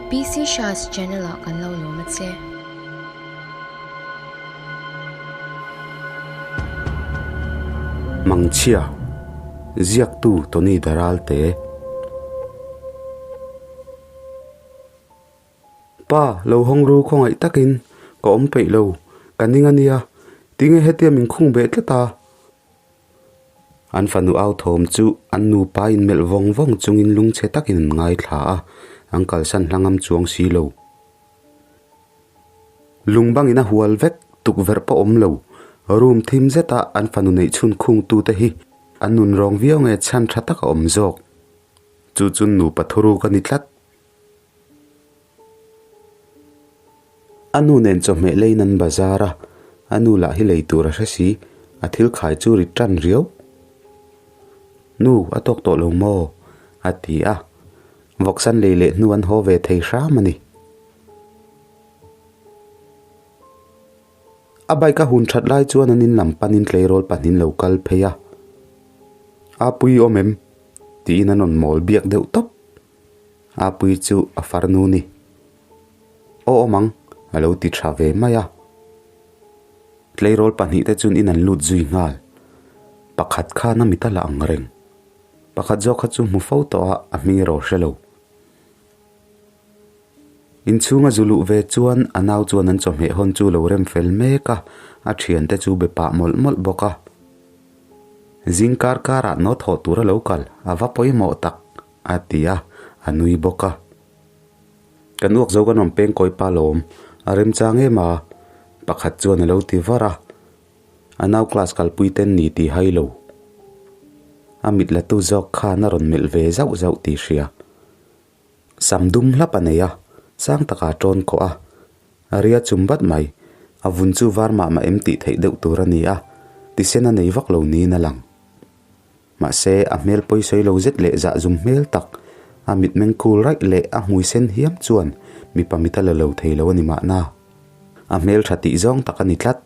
PC Shah's channel ah kan lo lawm a che. Mangchhia, Ziaktu Tony Daralte. Pa, lo hawng ru khawngaih takin ka awm peih lo, ka ning a nia, tinge hetia min khung beh tlat a? An fanu au thawm chu an nupa inmelh vawng vawng chungin lungchhe takin an ngaithla a, an kalsan hla ngam chuang si lo. Lung bangin a hual vek, tukverh pawh awm lo. Room thim zeta an fanu neih chhun khungtute hi an nun rawng viau nge chhan tha tak a awm zawk. Chu chu nupa thuruk a ni tlat. A nu nen chawhmeh leiin an bazar a, a nu lah hi lei tur a hre si, a thil khai chu ri tan riau. Nu, a tawk tawh lo maw? a ti a, vawksan lei leh hnu an haw ve thei hram a ni. A bike a hun that lai chuan an in lam panin tleirawl pahnin lo kal phei a, A pui awm em? tiin an rawn mawl biak deuh tawp. A pui chu a farnu ni. Aw awm ang, a lo ti tha ve mai a. Tleirawl pahnihte chuan in an lut zui nghal. Pakhat khan a mit a la ang reng. Pakhat zawk kha chu hmu fo tawh a, a hming erawh hre lo. Inchhunga zu luh ve chuan a nau chuan an chawhmeh hawn chu lo rem fel mek a, a thiante chu be pah mawlh mawlh bawk a. Zing kar karah naw thawh tur a lo kal, a va pawimawh tak. A ti a, a nui bawk a. Kan uak zo kan rawn peng kawi pa lawm, a remchang em a? Pakhat chuan a lo ti var a. A nau class kalpui ten ni tih hai lo. A mit la tu zawk khan a rawn melh ve zauh zauh tih hria. Sam dum hlap a nei a, sang takah a tawn khawh a. A ria chum bat mai, a vun chu var mah mah em tih theih deuh tur a ni a, tisen a nei vak lo niin a lang. Mahse, a hmel pawisawi lo zet leh zah zum hmel tak, a mitmeng cool raih leh a hmui sen hiam chuan mipa mit a la lo thei lo a ni mahna. A hmel tha tih zawng tak a ni tlat.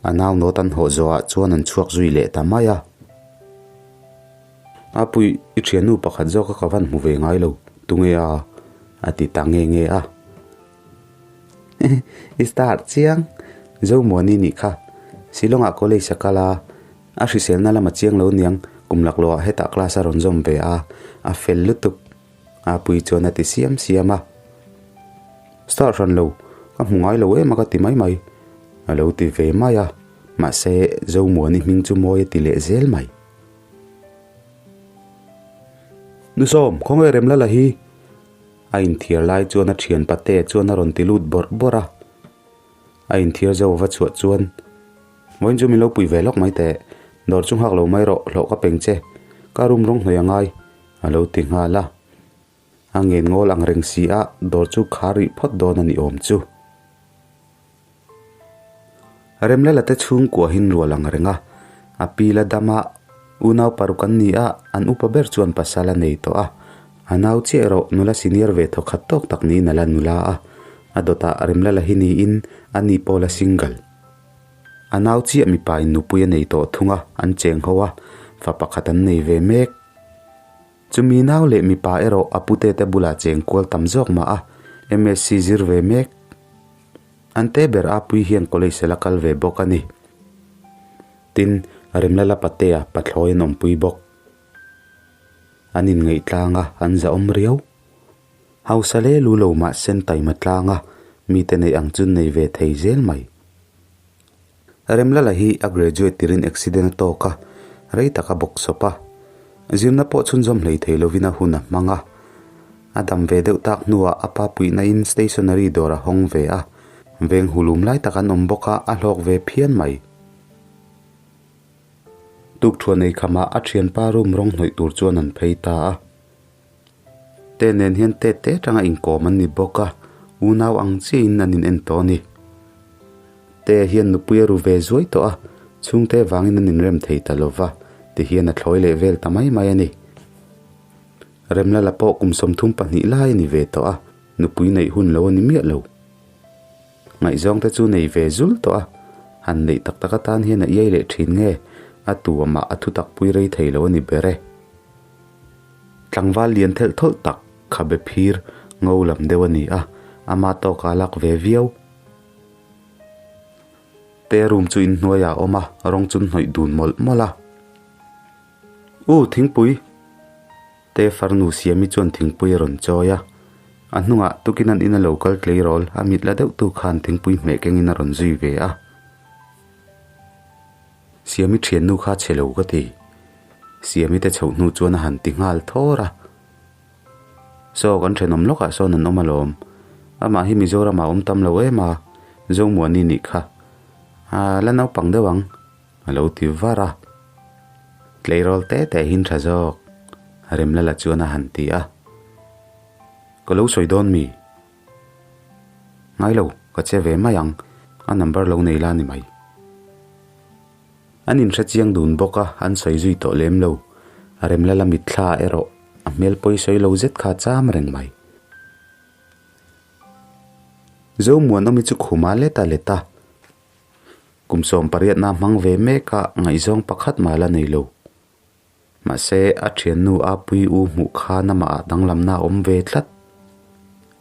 A nau nawt an hawh zawhah chuan an chhuak zui leh ta mai a. A pui, i thiannu pakhat zawk a ka van hmu ve ngai lo, tunge a? a ti ta nge nge a. I star chiang, Zomuani nih kha. Shillong-ah college a kal a, a hriselna lama chiang lo niang, kum laklawhah hetah class a rawn zawm ve a, a fel lutuk. A pui chuan a ti siam siam a. Star hran lo, ka hmu ngai lo em a ka ti mai mai, a lo ti ve mai a, mahse Zomuani hming chu mawi a ti leh zel mai. Nusawm, khawnge Remlala hi? A inthiar lai chuan a thian pate chuan a rawn ti lut bawrh bawrh a. A inthiar zo va chhuah chuan, Vawiin chu min lo pui ve lawk mai teh, dawr chu nghak lo mai rawh, hlawh ka peng che, ka room rawng hnawih a ngai, a lo ti nghal a. A ngen ngawl ang reng si a, dawr chu khar rih phawt dawn a ni awm chu. Remlala te chhungkua hin rual ang reng a, a pi la dam a, unau paruk an ni a, an upa ber chuan pasal a nei tawh a, a nau chiah erawh nula senior ve thaw khat tawk tak niin a la nula a, a dawtah Remlala hi niin a ni pawh la single. A nau chiah mipa in nupui a nei tawh thung a, an cheng ho a, fa pakhat an nei ve mek. Chumi nau leh mipa erawh a pute te bulah cheng kual tam zawk mah a, MSc zir ve mek. An te ber a pui hian college a la kal ve bawk a ni. Tin, Remlala patea pathlawi an awmpui bawk. An inngaih tlang a, an zahawm riau. Hausa le lu lo mah sen taima tlang a, mite neih ang chu nei ve thei zel mai. Remlala hi a graduate tirin accident a tawk a, rei tak a bawk sawp a. Zirna pawh chhunzawm hlei thei lovin a hun a hmang a. A dam ve deuh tak hnuah a pa puihna in stationery dawr a hawng ve a, veng hulum lai tak an awm bawk a, a hlawk ve phian mai. Tukthuan ei khamah a thianpa room rawng hnawih tur chuan an phei ta a. Te nen hian te te atanga inkawm an ni bawk a, unau ang chiahin an in en tawh a ni. Te hian nupui a ru ve zuai tawh a, chhungte vangin an inrem thei ta lo va, ti hian a thlawi leh vel ta mai mai a ni. Remlala pawh kum 32 lai a ni ve tawh a, nupui neih hun lo a ni miah lo. Ngaihzawng te chu nei ve zul tawh a, han neih tak tak atan hian a iai leh thin nge, a tu amah a thutak pui rei thei lo a ni ber e. Tlangval lian thelh thawlh tak, Khabe phir ngo lam deuh a ni a, ama tawkah a lak ve viau. Te room chu inhnuaiah a awm a, rawng chu an hnawih dun mawlh mawlh a. U thingpui! Te farnu Siami chuan thingpui a rawn chawi a. A hnungah tukin an in a lo kal tleirawl, a mit la deuh tu khan thingpui hmeh kengin a rawn zui ve a. Siami thiannu kha chhe lo ka ti. Siami te chhoh hnu chuan a han ti nghal thawr a. Saw kan thenawm lawkah sawn an awm alawm. Amah hi Mizoramah a awm tam lo em a, Zomuani nih kha. A la naupang deuh ang, a lo ti var a. Tleirawl te te hin tha zawk, Remlala chuan a han ti a. Ka lo sawi dawn mi? Ngai lo, ka che ve mai ang, a number lo nei la ni mai. An inhre chiang dun bawk a, an sawi zui tawh lem lo. A remlala mitthla erawh a hmel pawi sawi lo zet kha a cham reng mai. Zomuanawmi chu khuma let a let a, kum 18 na hmang ve mek a, ngaihzawng pakhat mah la nei lo. Mahse, a thiannu a pui u hmuh khan amah ah danglamna a awm ve tlat.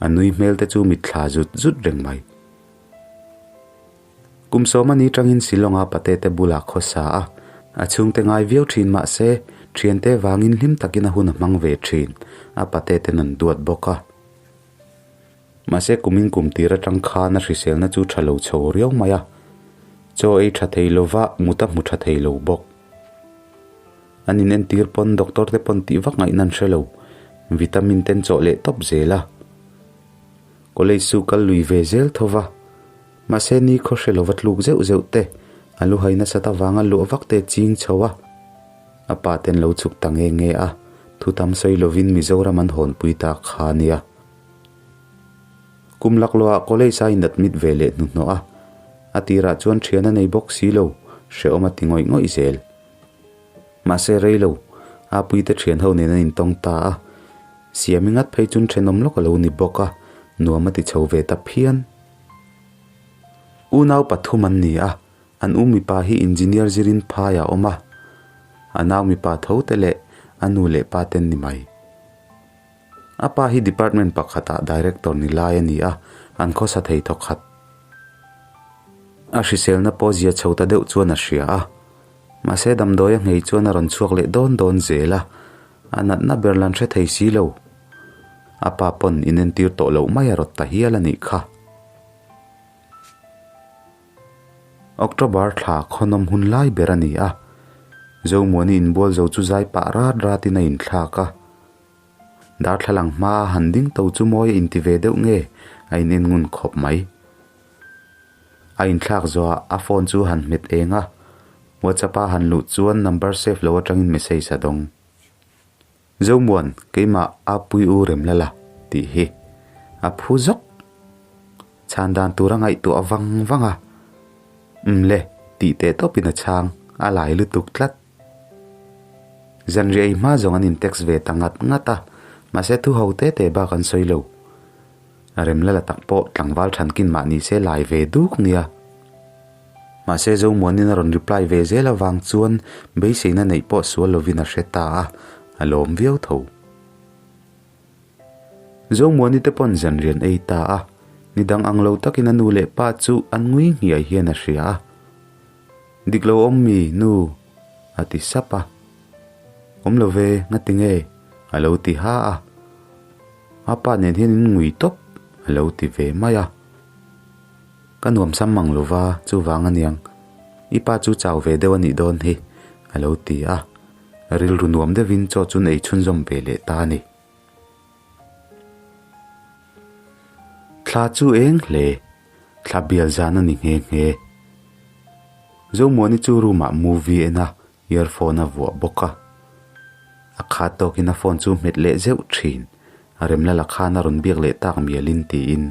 A nui hmel te chu mitthla zut zut reng mai. Kum sawma ni tangin Shillong-a pate te bulah khawsa a, a chhungte ngai viau thin mahse, thiante vangin hlim takin a hun a hmang ve thin, a pate ten an duat bawk a. Mahse kumin kum tir atang khan a hriselna chu tha lo chho riau mai a, chaw ei tha thei lova mut a hmu tha thei lo bawk. An in entir pawn doctor te pawn tih vak ngaihna an hre lo, vitamin ten chawh leh tawp zel a. College chu kal lui ve zel tho va, mahse ni khaw hre lova tluk zeuh zeuh te, a lu hai nasat avanga luah vak te ching chho a. A pa ten lo chhuk ta nge nge a, thu tam sawi lovin Mizoram an hawnpui ta kha nia. Kum laklawhah college a inadmit ve leh hnuhnawh a, a tirah chuan thian a nei bawk si lo, hrehawm a ti ngawih ngawih zel. Mahse rei lo, a puite thian ho nen an intawng ta a, Siami ngat phei chun thenawm lawk a lo ni bawk a, nuam a ti chho ve ta phian. Unau pathum an ni a, an u mipa hi engineer zirin phai a awm a, a nau mipa tho te leh a nu leh pa ten ni mai. A pa hi department pakhatah director ni lai a ni a, an khawsa thei thawkhat. A hriselna pawh zia chho ta deuh chuan a hria a. Mahse damdawi a nghei chuan a rawn chhuak leh dawn dawn zel a, a natna ber lan hre thei si lo. A pa pawn inentir tawh loh mai a rawt ta hial a nih kha. October thla khawnawm hun lai ber a ni a, Zomuani inbual zo chu zai pah rat ratin a inthlak a. Darthlalang hmaa han ding to chu mawi a inti ve deuh nge a in en ngun khawp mai. A inthlak zawhah a phone chu han hmet eng a, WhatsApp a han luh chuan number save lo atangin message a dawng. Zomuan, keimah a pui u Remlala tih hi a phu zawk. Chhan dan tur a ngaihtuah vang vang a, Umm le, tih teh tawpin a chhang, a lai lutuk tlat. Zanriah ei hma zawng an in text ve ta ngat ngat a, mahse thu ho te te bak an sawi lo. Remlala tak pawh tlangval thankin mah ni se lai ve duk nia. Mahse Zomuanin a rawn reply ve zel avang chuan beiseina neih pawh sual lovin a hre ta a, a lawm viau tho. Zomuani te pawn zanrian ei ta a, nidang ang lo takin a nu leh pa chu an ngui nghiai hian a hria a. Dik lo awm mi, nu? a ti sap a. Awm lo ve, ngati nge? a lo ti ha a. A pa nen hian in ngui tawp, a lo ti ve mai a. Ka nuam sam mang lo va, chuvang aniang. I pa chu chau ve deuh a nih dawn hi, a lo ti a. Rilru nuam deuhin chaw chu nei chhunzawm ve leh ta a ni. Thla chu eng hle, thla bial zan a ni nghe nghe. Zomuani chu room ah movie en a, earphone a vuah bawk a. A khat tawkin a phone chu hmet leh zeuh thin, a remlala khan a rawn biak leh tak mialin tiin.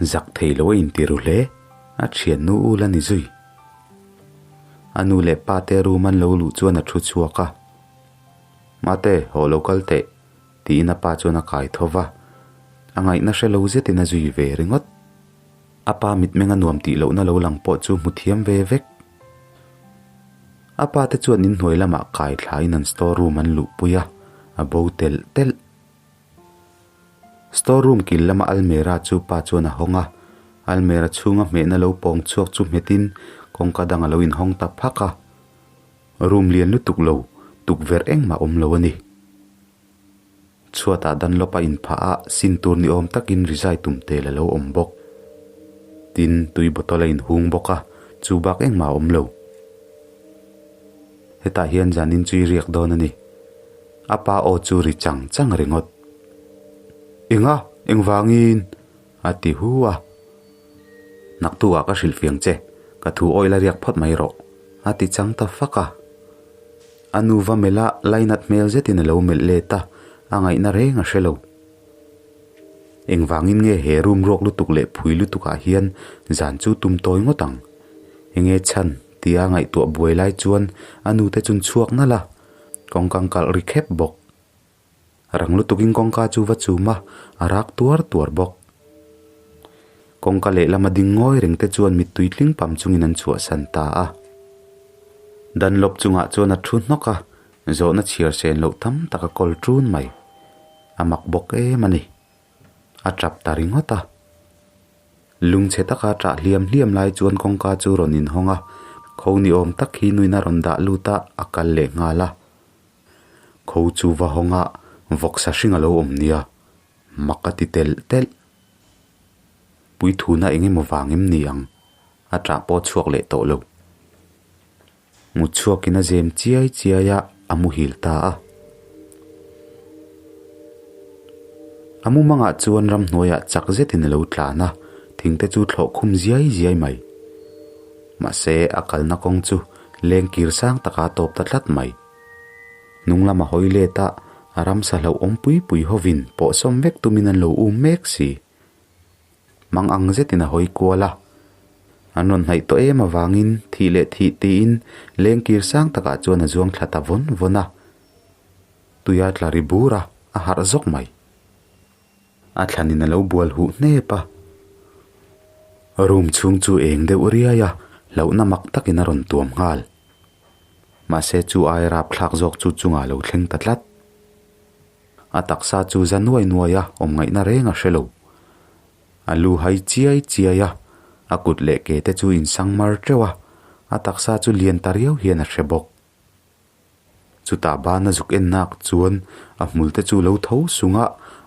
Zak thei lo a inti ru hle, a thiannu u la ni zui. A nu leh pa te room an lo luh chuan a thu chhuak a. Mate, haw lo kal teh, tiin a pa chuan a kai tho va. A ngaihna hre lo zetin a zui ve ringawt. A pa mitmeng a nuam tih lohna lo lang pawh chu hmu thiam ve vek. A pa te chuan inhnuai lamah kai thlain an store room an luhpui a, a bo telh telh. Store room kil lama almera chu pa chuan a hawng a, almera chhunga hmehna lo pawng chhuak chu hmetin kawngka dang a lo inhawng ta phak a. Room lian lutuk lo, tukverh engmah awm lo a ni. Chhuatah Dunlop a inphah a, sin tur ni awm takin rizai tum tel a lo awm bawk. Tin, tui bottle a inhung bawk a, chu bak engmah a awm lo. Hetah hian zanin chu i riak dawn a ni. A pa aw chu ri chang chang ringawt. Enga? Engvangin? a ti hu a. Naktuah ka hrilh fiang che, ka thu awih la riak phawt mai rawh, a ti chang ta fak a. A nu va melh a, lainat hmel zetin a lo melh let a, a ngaihna reng a hre lo. Engvangin nge he room ruak lutuk leh phui lutukah hian zan chu tum tawi ngawt ang? Enge chhan? tia ngaihtuah buai lai chuan a nute chun chhuak nalh a, kawngkang kalh ri khep bawk. Rang lutukin kawngka chu va chum a, a rak tuar tuar bawk. Kawngka lehlam a ding ngawi reng te chuan mittui tling pam chungin an chhuahsan ta a. Dunlop chungah chuan a thu hnawk a, zawhna chhiar sen loh tam tak a kawl ṭun mai. A mak bawk em a ni. A ṭap ta ringawt a. Lungchhe taka ṭah hliam hliam lai chuan kawngka chu rawn inhawng a, kho ni awm tak hi nuin a rawn dah lut a, a kal leh nghal a. Kho chu va hawng a, vawksa hring a lo awm nia, mak a ti telh telh. Puithuna eng emaw vang em ni ang? A ṭah pawh chhuak leh tawh lo. Mut chhuakin a zem chiai chiai a, a muhil ta a. A mumangah chuan ramhnuaiah chak zetin a lo tlan a, thingte chu thlawh khum ziai ziai mai. Mahse, a kalna kawng chu leng kir sang taka a tawp ta tlat mai. Hnung lama hawi let a, a ramsa hlauhawm pui pui hovin pawhsawm vek tumin an lo um mek si. Mang ang zetin a hawi kual a. An rawn hnaih tawh em avangin thih leh thih tiin leng kir sang takah chuan a zuang thla ta vawn vawn a. Tuia tla ri bur a, a harh zawk mai. A thlanin a lo bual huh hnep a. Room chhung chu eng deuh riai a, hlauhna mak takin a rawn tuam nghal. Mahse chu ai rapthlak zawk chu chungah a lo thleng ta tlat. A taksa chu za nuai nuai a, awm ngaihna reng a hre lo. A lu hai chiai chiai a, a kut leh ke te chu insang mar teuh a, a taksa chu lian ta riau hian a hre bawk. Chutah bana zuk en nak chuan a hmul te chu lo tho sung a,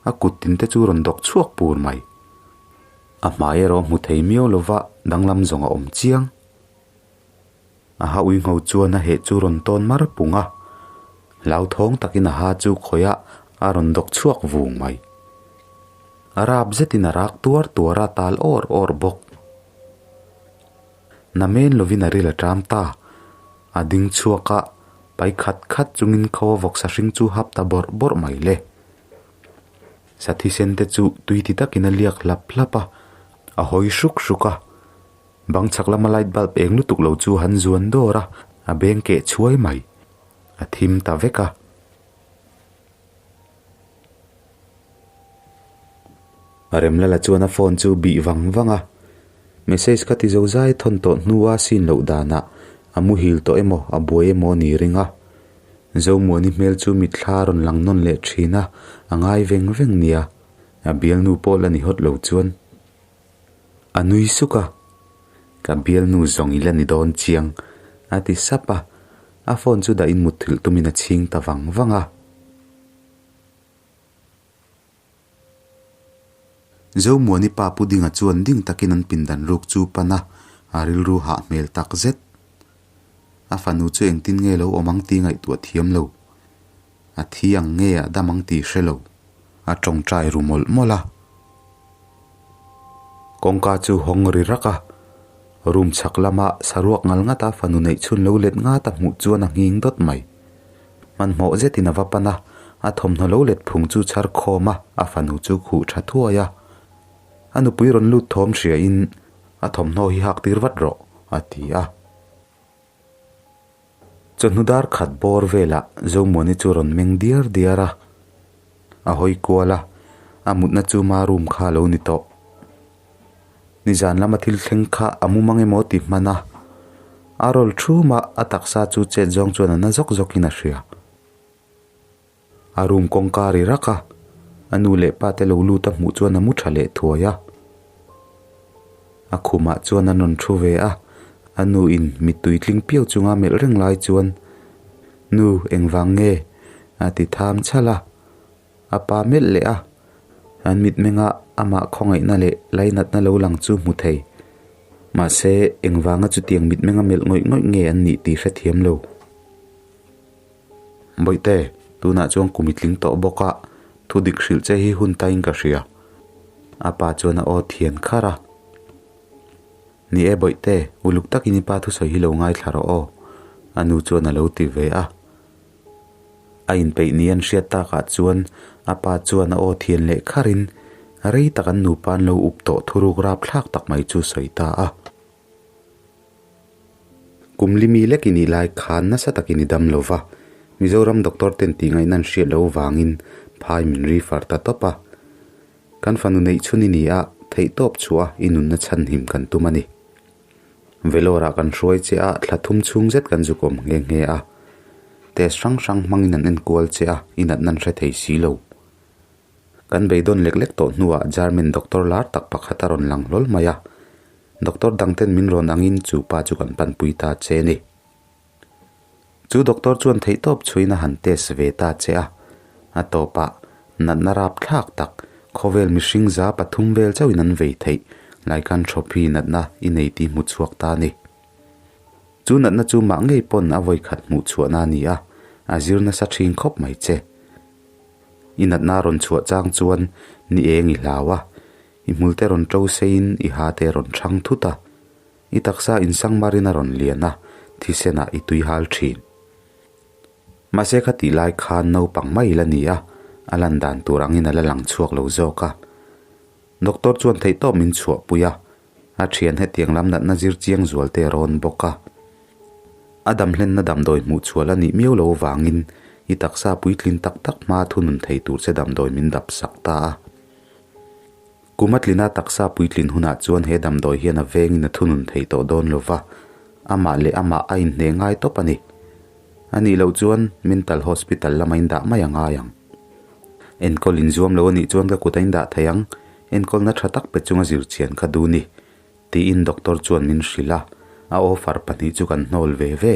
a kut tin te chu rawn dawk chhuak pur mai. A hmai erawh hmu thei miau lova danglam zawng a awm chiang. A ha ui ngho chuan a heh chu rawn tawn mar pung a, hlauthawng takin a ha chu khawih a, a rawn dawk chhuak vung mai. A rap zetin a rak tuar tuar a, tal awr awr bawk. Na men lovin a ril a ṭam ta. A ding chhuak a, pai khat khat chungin kho a vawksa hring chu hap ta bawrh bawrh mai le. Sathisen te chu tui ti takin a liak hlap hlap a, a hawi hruk hruk a. Bang chhak lama light bulb eng lutuk lo chu han zuan dawr a, a beng keh chhuai mai. A thim ta vek a. Remlala chuan a phone chu bih vang vang a, message kha ti zo zai thawn tawh hnua sin loh danah a muhil tawh emaw a buai emaw ni ring a. Zomuani hmel chu mitthla a rawn lang nawn leh thin a, a ngai veng veng nia, a bialnu pawh la ni hawt lo chuan. A nui suk a, Ka bialnu zawng i la ni dawn chiang, a ti sap a, a phone chu dahin mutthilh tumin a chhing ta vang vang a. Zomuani pa Pu Dinga chuan ding takin an pindan ruk chu pan a, a rilru hah hmel tak zet. A fanu chu engtin nge lo awm ang tih ngaihtuah thiam lo. A thi ang nge a dam ang tih hre lo. A tawngtai ru mawlh mawlh a. Kawngka chu hawng ri rak a, room chhak lama saruak ngal ngata fanu neih chhun lo let ngat a hmuh chuan a nghing dawt mai. Hmanhmawh zetin a va pan a, a thawmhnaw lo let phung chu chhar khawm a, a fanu chu khuh tha thuai a. A nupui rawn lut thawm hriain, A thawmhnaw hi hak tir vat rawh, a ti a. Chawhnu dar khat bawr velah Zomuani chu rawn meng diar diar a, a hawi kual a, a mutna chu ma room kha a lo ni tawh. Nizan lama thil thleng kha a mu mang emaw ti hman a, a rawl thum a, a taksa chu chet zawng chuan a na zawk zawkin a hria. A room kawngka ri rak a, A nu leh pa te lo lut a hmuh chuan a mu tha leh thuai a. A khumah chuan an rawn thu ve a, a nu in mittui tling piau chunga melh reng lai chuan, Nu, engvang nge? a ti tham chhal a. A pa melh leh a, an mitmenga amah khawngaihna leh lainatna lo lang chu hmu thei. Mahse, engvanga chutiang mitmenga melh ngawih ngawih nge an nih tih hrethiam lo. Bawihte, tunah chuan kum i tling tawh bawk a, thu dik hrilh che hi hun tain ka hria. A pa chuan a aw thian kharh a. Ni e Bawihte, uluk takin i pa thusawi hi lo ngaithla rawh aw, a nu chuan a lo ti ve a. A inpeih ni an hriat takah chuan a pa chuan a aw thian leh kharhin rei tak an nupa an lo up tawh thuruk rapthlak tak mai chu sawi ta a. Kum limi lek i nih lai khan nasa takin i dam lo va, Mizoram doctor ten tih ngaihna an hriat loh vangin phai min refer ta tawp a. Kan fanu neih chhun i ni a, theihtawp chhuah a i nunna chhanhim kan tum a ni. Vellore ah kan hruai che a, thla thum chhung zet kan zuk awm nghe nghe a. Test hrang hrang hmangin an enkual che a, i natna an hre thei si lo. Kan beidawn lek lek tawh hnuah German doctor lar tak pakhat a rawn lang hlawl mai a. Doctor dangten min rawn angin chu pa chu kan panpui ta che ni. Chu doctor chuan theihtawp chhuiin a han test ve ta che a, a tawpah natna rapthlak tak khawvel mihring za pathum vel chauhin an vei theih lycanthropy natna i nei tih hmu chhuak ta ni. Chu natna chu mah ngei pawn a vawikhat hmuh chhuahna a ni a, a zir nasa thin khawp mai che. I natna rawn chhuah chang chuan ni eng i hlau a, I hmulte rawn ṭo seiin i hate rawn ṭhang thut a, i taksa insangmarin a rawn lian a, thisenah i tui hal ṭhin. Mahse kha tih lai khan naupang mai la ni a, a lan dan tur angin a la lang chhuak lo zawk a. Doctor chuan theihtawp min chhuahpui a, a ṭhian hetiang lam natna zir chiang zualte a rawn bawk a. A damhlenna damdawi hmuh chhual a nih miau lo vangin i taksa puitlin tak tak hmaa thunun thei tur che damdawi min dap sak ta a. Kum a tlina taksa puitlin hunah chuan he damdawi hian a vengin a thunun thei tawh dawn lo va, amah leh amah a inhne ngai tawp a ni. A nih loh chuan Mental Hospital lama indah mai a ngai ang. Enkawl inzuam lo a nih chuan ka kut a indah thei ang, enkawlna tha tak pe chunga zir chian kha duh ni, tiin doctor chuan min hrilh a, a offer pahnih chu kan hnawl ve ve.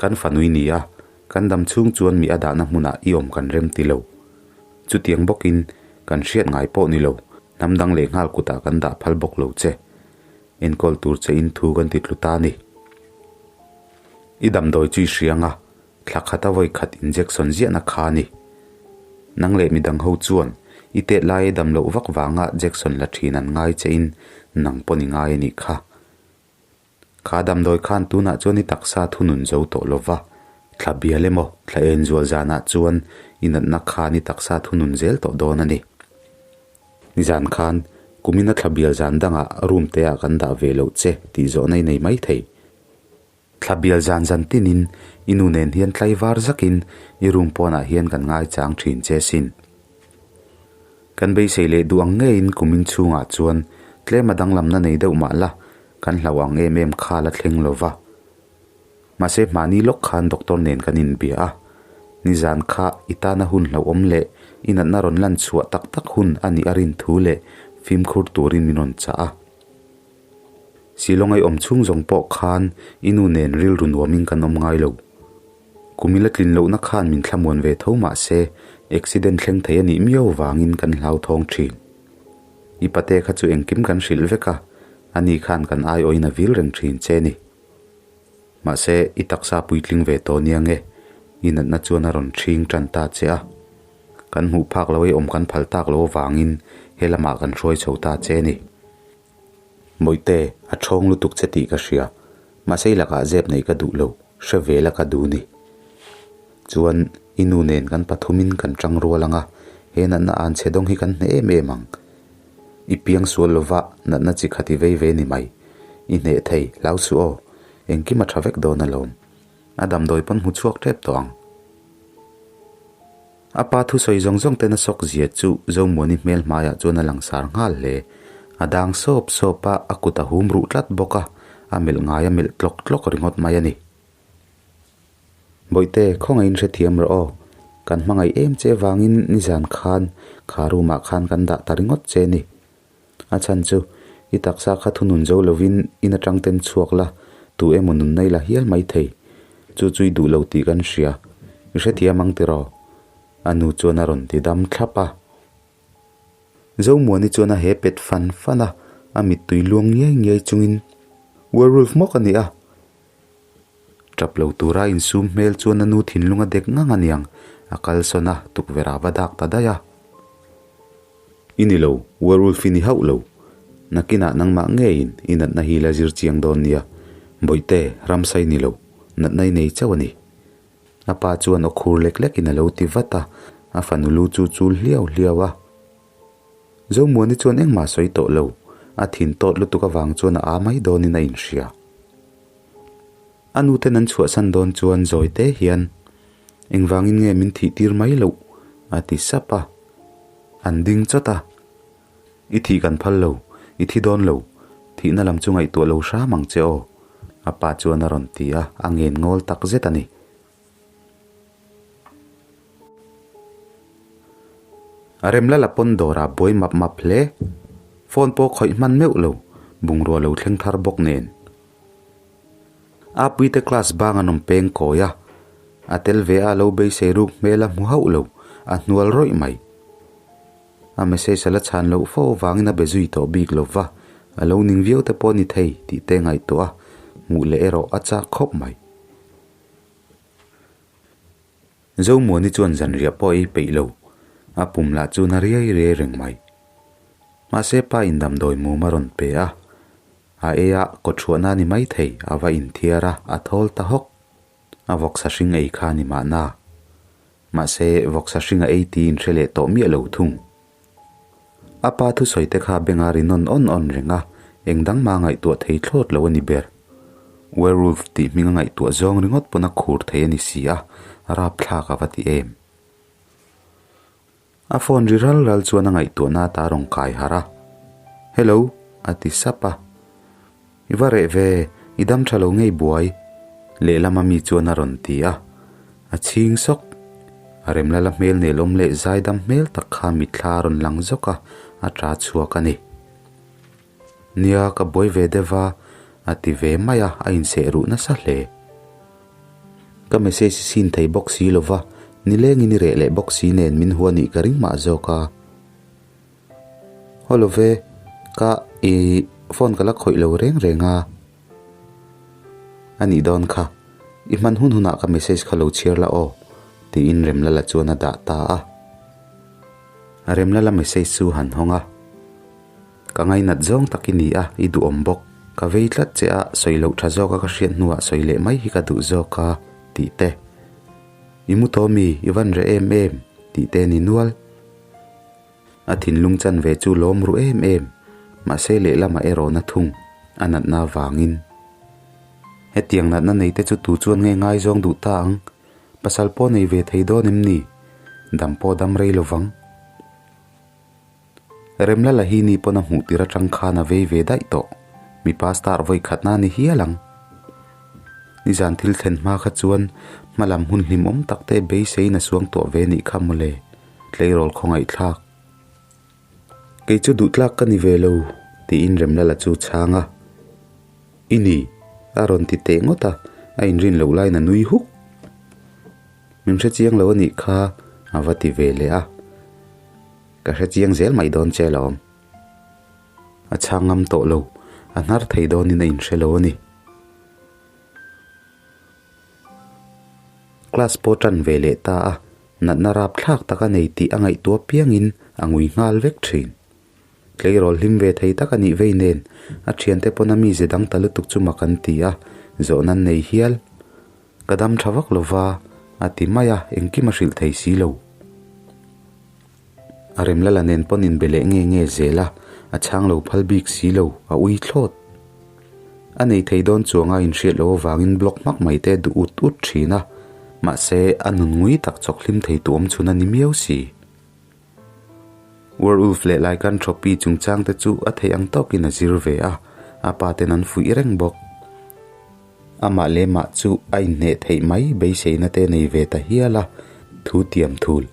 Kan fanui ni a, kan dam chhung chuan mi a dahna hmunah i awm kan rem ti lo. Chutiang bawkin kan hriat ngai pawh ni lo, hnam dang leh nghal kutah kan dah phal bawk lo che. Enkawl tur che in thu kan ti tlu ta ni. I damdawi chu i hriang a, thla khata vawi khat injection ziahna kha a ni. Nang leh midang ho chuan i tet lai dam loh vak vanga jection la thin an ngai che in nang pawn i ngai a nih kha. Kha damdawi khan tunah chuan i taksa thunun zo tawh lo va, thla bial emaw thla en zual zanah chuan i natna khan i taksa thunun zel tawh dawn a ni. Nizan khan kumina thla bial zan dangah room te ah kan dah ve loh che tih zawhna i nei mai thei. Thla bial zan zan tinin i nu nen hian tlaivar zakin i room pawnah hian kan ngaichang thin che sin. Kan beisei leh duh ang ngeiin kumin chhungah chuan tlem a danglamna nei deuh mah la, kan hlauh ang em em kha la thleng lo va. Mahse hmahni lawk khan doctor nen kan inbia a, nizan kha i tana hun hlauhawm leh i natna rawn lan chhuah tak tak hun a nih a rin thu leh fimkhur turin min rawn chah a. Silawng ei awm chhung zawng pawh khan i nu nen rilru nuamin kan awm ngai lo. Kum ila tlin lohna khan min thlamuan ve tho mah se, accident thleng thei a nih miau vangin kan hlauthawng thin. I pate kha chu engkim kan hrilh vek a, ani khan kan aiawhin a vil reng thin che ni. Mahse, i taksa puitling ve tawh nia nge, i natna chuan a rawn ṭhing ṭan ta che a. Kan hmuh phak lo ei awm kan phal tak lo avangin he lamah kan hruai chho ta che ni. Mawihte, a ṭhawng lutuk che tih ka hria. Mahse i lakah zep neih ka duh lo, hre ve la ka duh ni. Chuan, i nu nen kan pathumin kan ṭang rual ang a, he natna an chhe dawng hi kan hneh em em ang. I piang sual lova natna chi khat i vei ve ni mai. I hneh thei, hlau suh aw. Engkim a ṭha vek dawn alawm. A damdawi pawn hmu chhuak ṭep tawh ang. A pa thusawi zawng zawng ten a sawk zia chu Zomuani hmel hmaiah chuan a langsar nghal hle. A dang sawp sawp a, a kut a hum ruh tlat bawk a, a melh ngai a melh tlawk tlawk ringawt mai a ni. Bawihte, khawngaihin hrethiam rawh aw. Kan hmangaih em che vangin nizan khan kha room ah khan kan dah ta ringawt che ni. A chhan chu i taksa kha thunun zo lovin in atang ten chhuak la, tu emaw nunna i la hial mai thei. Chu chu i duh lo tih kan hria. I hrethiam ang tiraw? A nu chuan a rawn ti dam thlap a. Zomuani chuan a he pet fan fan a, a mittui luang ngiai ngiai chungin, Werewolf maw ka ni a? Tap lo tura insum hmel chuan a nu thinlung a dek ngang aniang, a kalsawn a, tukverh ah va dak ta daih a. I ni lo, werewolf i ni hauh lo. Nakinah nangmah ngeiin i natna hi la zir chiang dawn nia. Bawihte, ramsa i ni lo, natna i nei chauh a ni. A pa chuan aw khur lek lekin a lo ti vat a, a fanu lu chu chul hliau hliau a. Zomuani chuan engmah sawi tawh lo, a thin tawt lutuk avang chuan a aa mai dawnin a inhria. A nuten an chhuahsan dawn chuan zawi te hian, Engvangin nge min thih tir mai loh? a ti sap a. An ding chawt a. I thih kan phal lo, i thi dawn lo, thihna lam chu ngaihtuah lo hram ang che aw, a pa chuan a rawn ti a, a ngen ngawl tak zet a ni. A remlal a pawn dawrah buai map map hle. Phone pawh khawih hman meuh lo, bungrua lo thleng thar bawk nen. A puite class bang an awm peng kawi a, a tel ve a lo beisei ruk hmel a hmu hauh lo, a hnual rawih mai. A message a la chhan loh fo avangin a be zui tawh bik lo va, a lo ning viau te pawh a ni thei tih te ngaihtuah a, hmuh leh erawh a chak khawp mai. Zomuani chuan zanriah pawh ei peih lo, a pum lah chu na riai riai reng mai. Mahse pa in damdawi mum a rawn pe a, a ei a kawthuahna a ni mai thei, a va inthiar a, a thawl ta hawk. A vawksa hring ei kha a ni mahna. Mahse vawksa hring a ei tiin hre leh tawh miah lo thung. A pa thusawi te kha benga ri nawn awn awn reng a, eng dang mah ngaihtuah thei thlawt lo a ni ber. Werewolf tih hming a ngaihtuah zawng ringawt pawn a khur thei a ni si a, rapthlak a va ti em. A phone ri ral ral chuan a ngaihtuahna ata rawn kai harh a, Hello, a ti sap a. I va reh ve, i dam tha lo ngei buai, lehlam a mi chuan a rawn ti a. A chhing sawk. A remlala hmel nelawm leh zaidam hmel tak kha mitthla a rawn lang zawk a, a ta chhuak a ni. Nia, ka buai ve deuh va, a ti ve mai a, a inseh ruh nasa hle. Ka message sin thei bawk si lo va, nilengin i reh leh bawk si nen min hua nih ka ring mah zawk a. Haw lo ve, ka i phone ka la khawih lo reng reng a. A nih dawn kha, i hman hun hunah ka message kha lo chhiar la aw, tiin Remlala chuan a dah ta a. Remlala message chu han hawng a, Ka ngainat zawng tak i ni a, i duhawm bawk. Ka vei tlat che a, sawi loh tha zawka ka hriat hnuah sawi leh mai hi ka duh zawk a, tih te. I mu tawh mi, i van reh em em, tih te ni nual. A thinlung chanve chu lawm ru em em, mahse lehlamah erawh na thung, a natna avangin. Hetiang natna nei te chu tu chuan nge ngaizawng duh ta ang? Pasal pawh nei ve thei dawn em ni? Dam pawh dam rei lo vang. Remlala hi ni pawn a hmuh tir atang khan a vei ve daih tawh, mipa star vawi khatna a ni hial ang. Nizan thil thlen hma kha chuan hmalam hun hlimawm tak te beiseiin a suang tuah ve nih kha mawle. Tleirawl khawngaihthlak. Kei chu duhtlak ka ni ve lo, tiin Remlala chu chhang a. I ni, a rawn ti teh ngawt a, a inrin loh laiin a nui huk. Min hre chiang lo a nih kha, a va ti ve leh a. Ka hre chiang zel mai dawn che alawm. A chhang ngam tawh lo, a hnar thei dawnin a inhre lo a ni. Class pawh tan ve leh ta a, natna rap thlak tak a nei tih a ngaihtuah piangin a ngui nghal vek thin. Tleirawl hlim ve thei tak a nih vei nen, a thiante pawn a mize dang ta lutuk chu mak an ti a, zawhna an nei hial. Ka dam tha vak lo va, a ti mai a, engkim a hrilh thei si lo. A remlala nen pawn inbe leh nge nge zel a, a chhang lo phal bik si lo, a ui thlawt. A nei thei dawn chuanga inhriat loh avangin block hmak mai te duh ut ut thin a, mahse a nun ngui tak chawk hlim thei tu awm chhun a ni miau si. Werewolf leh Lycanthropy chungchang te chu a theih ang tawkin a zir ve a, a pa ten an fuih reng bawk. Amah leh mah chu a inhneh theih mai beiseina te nei ve ta hial a. Thu tiam thul.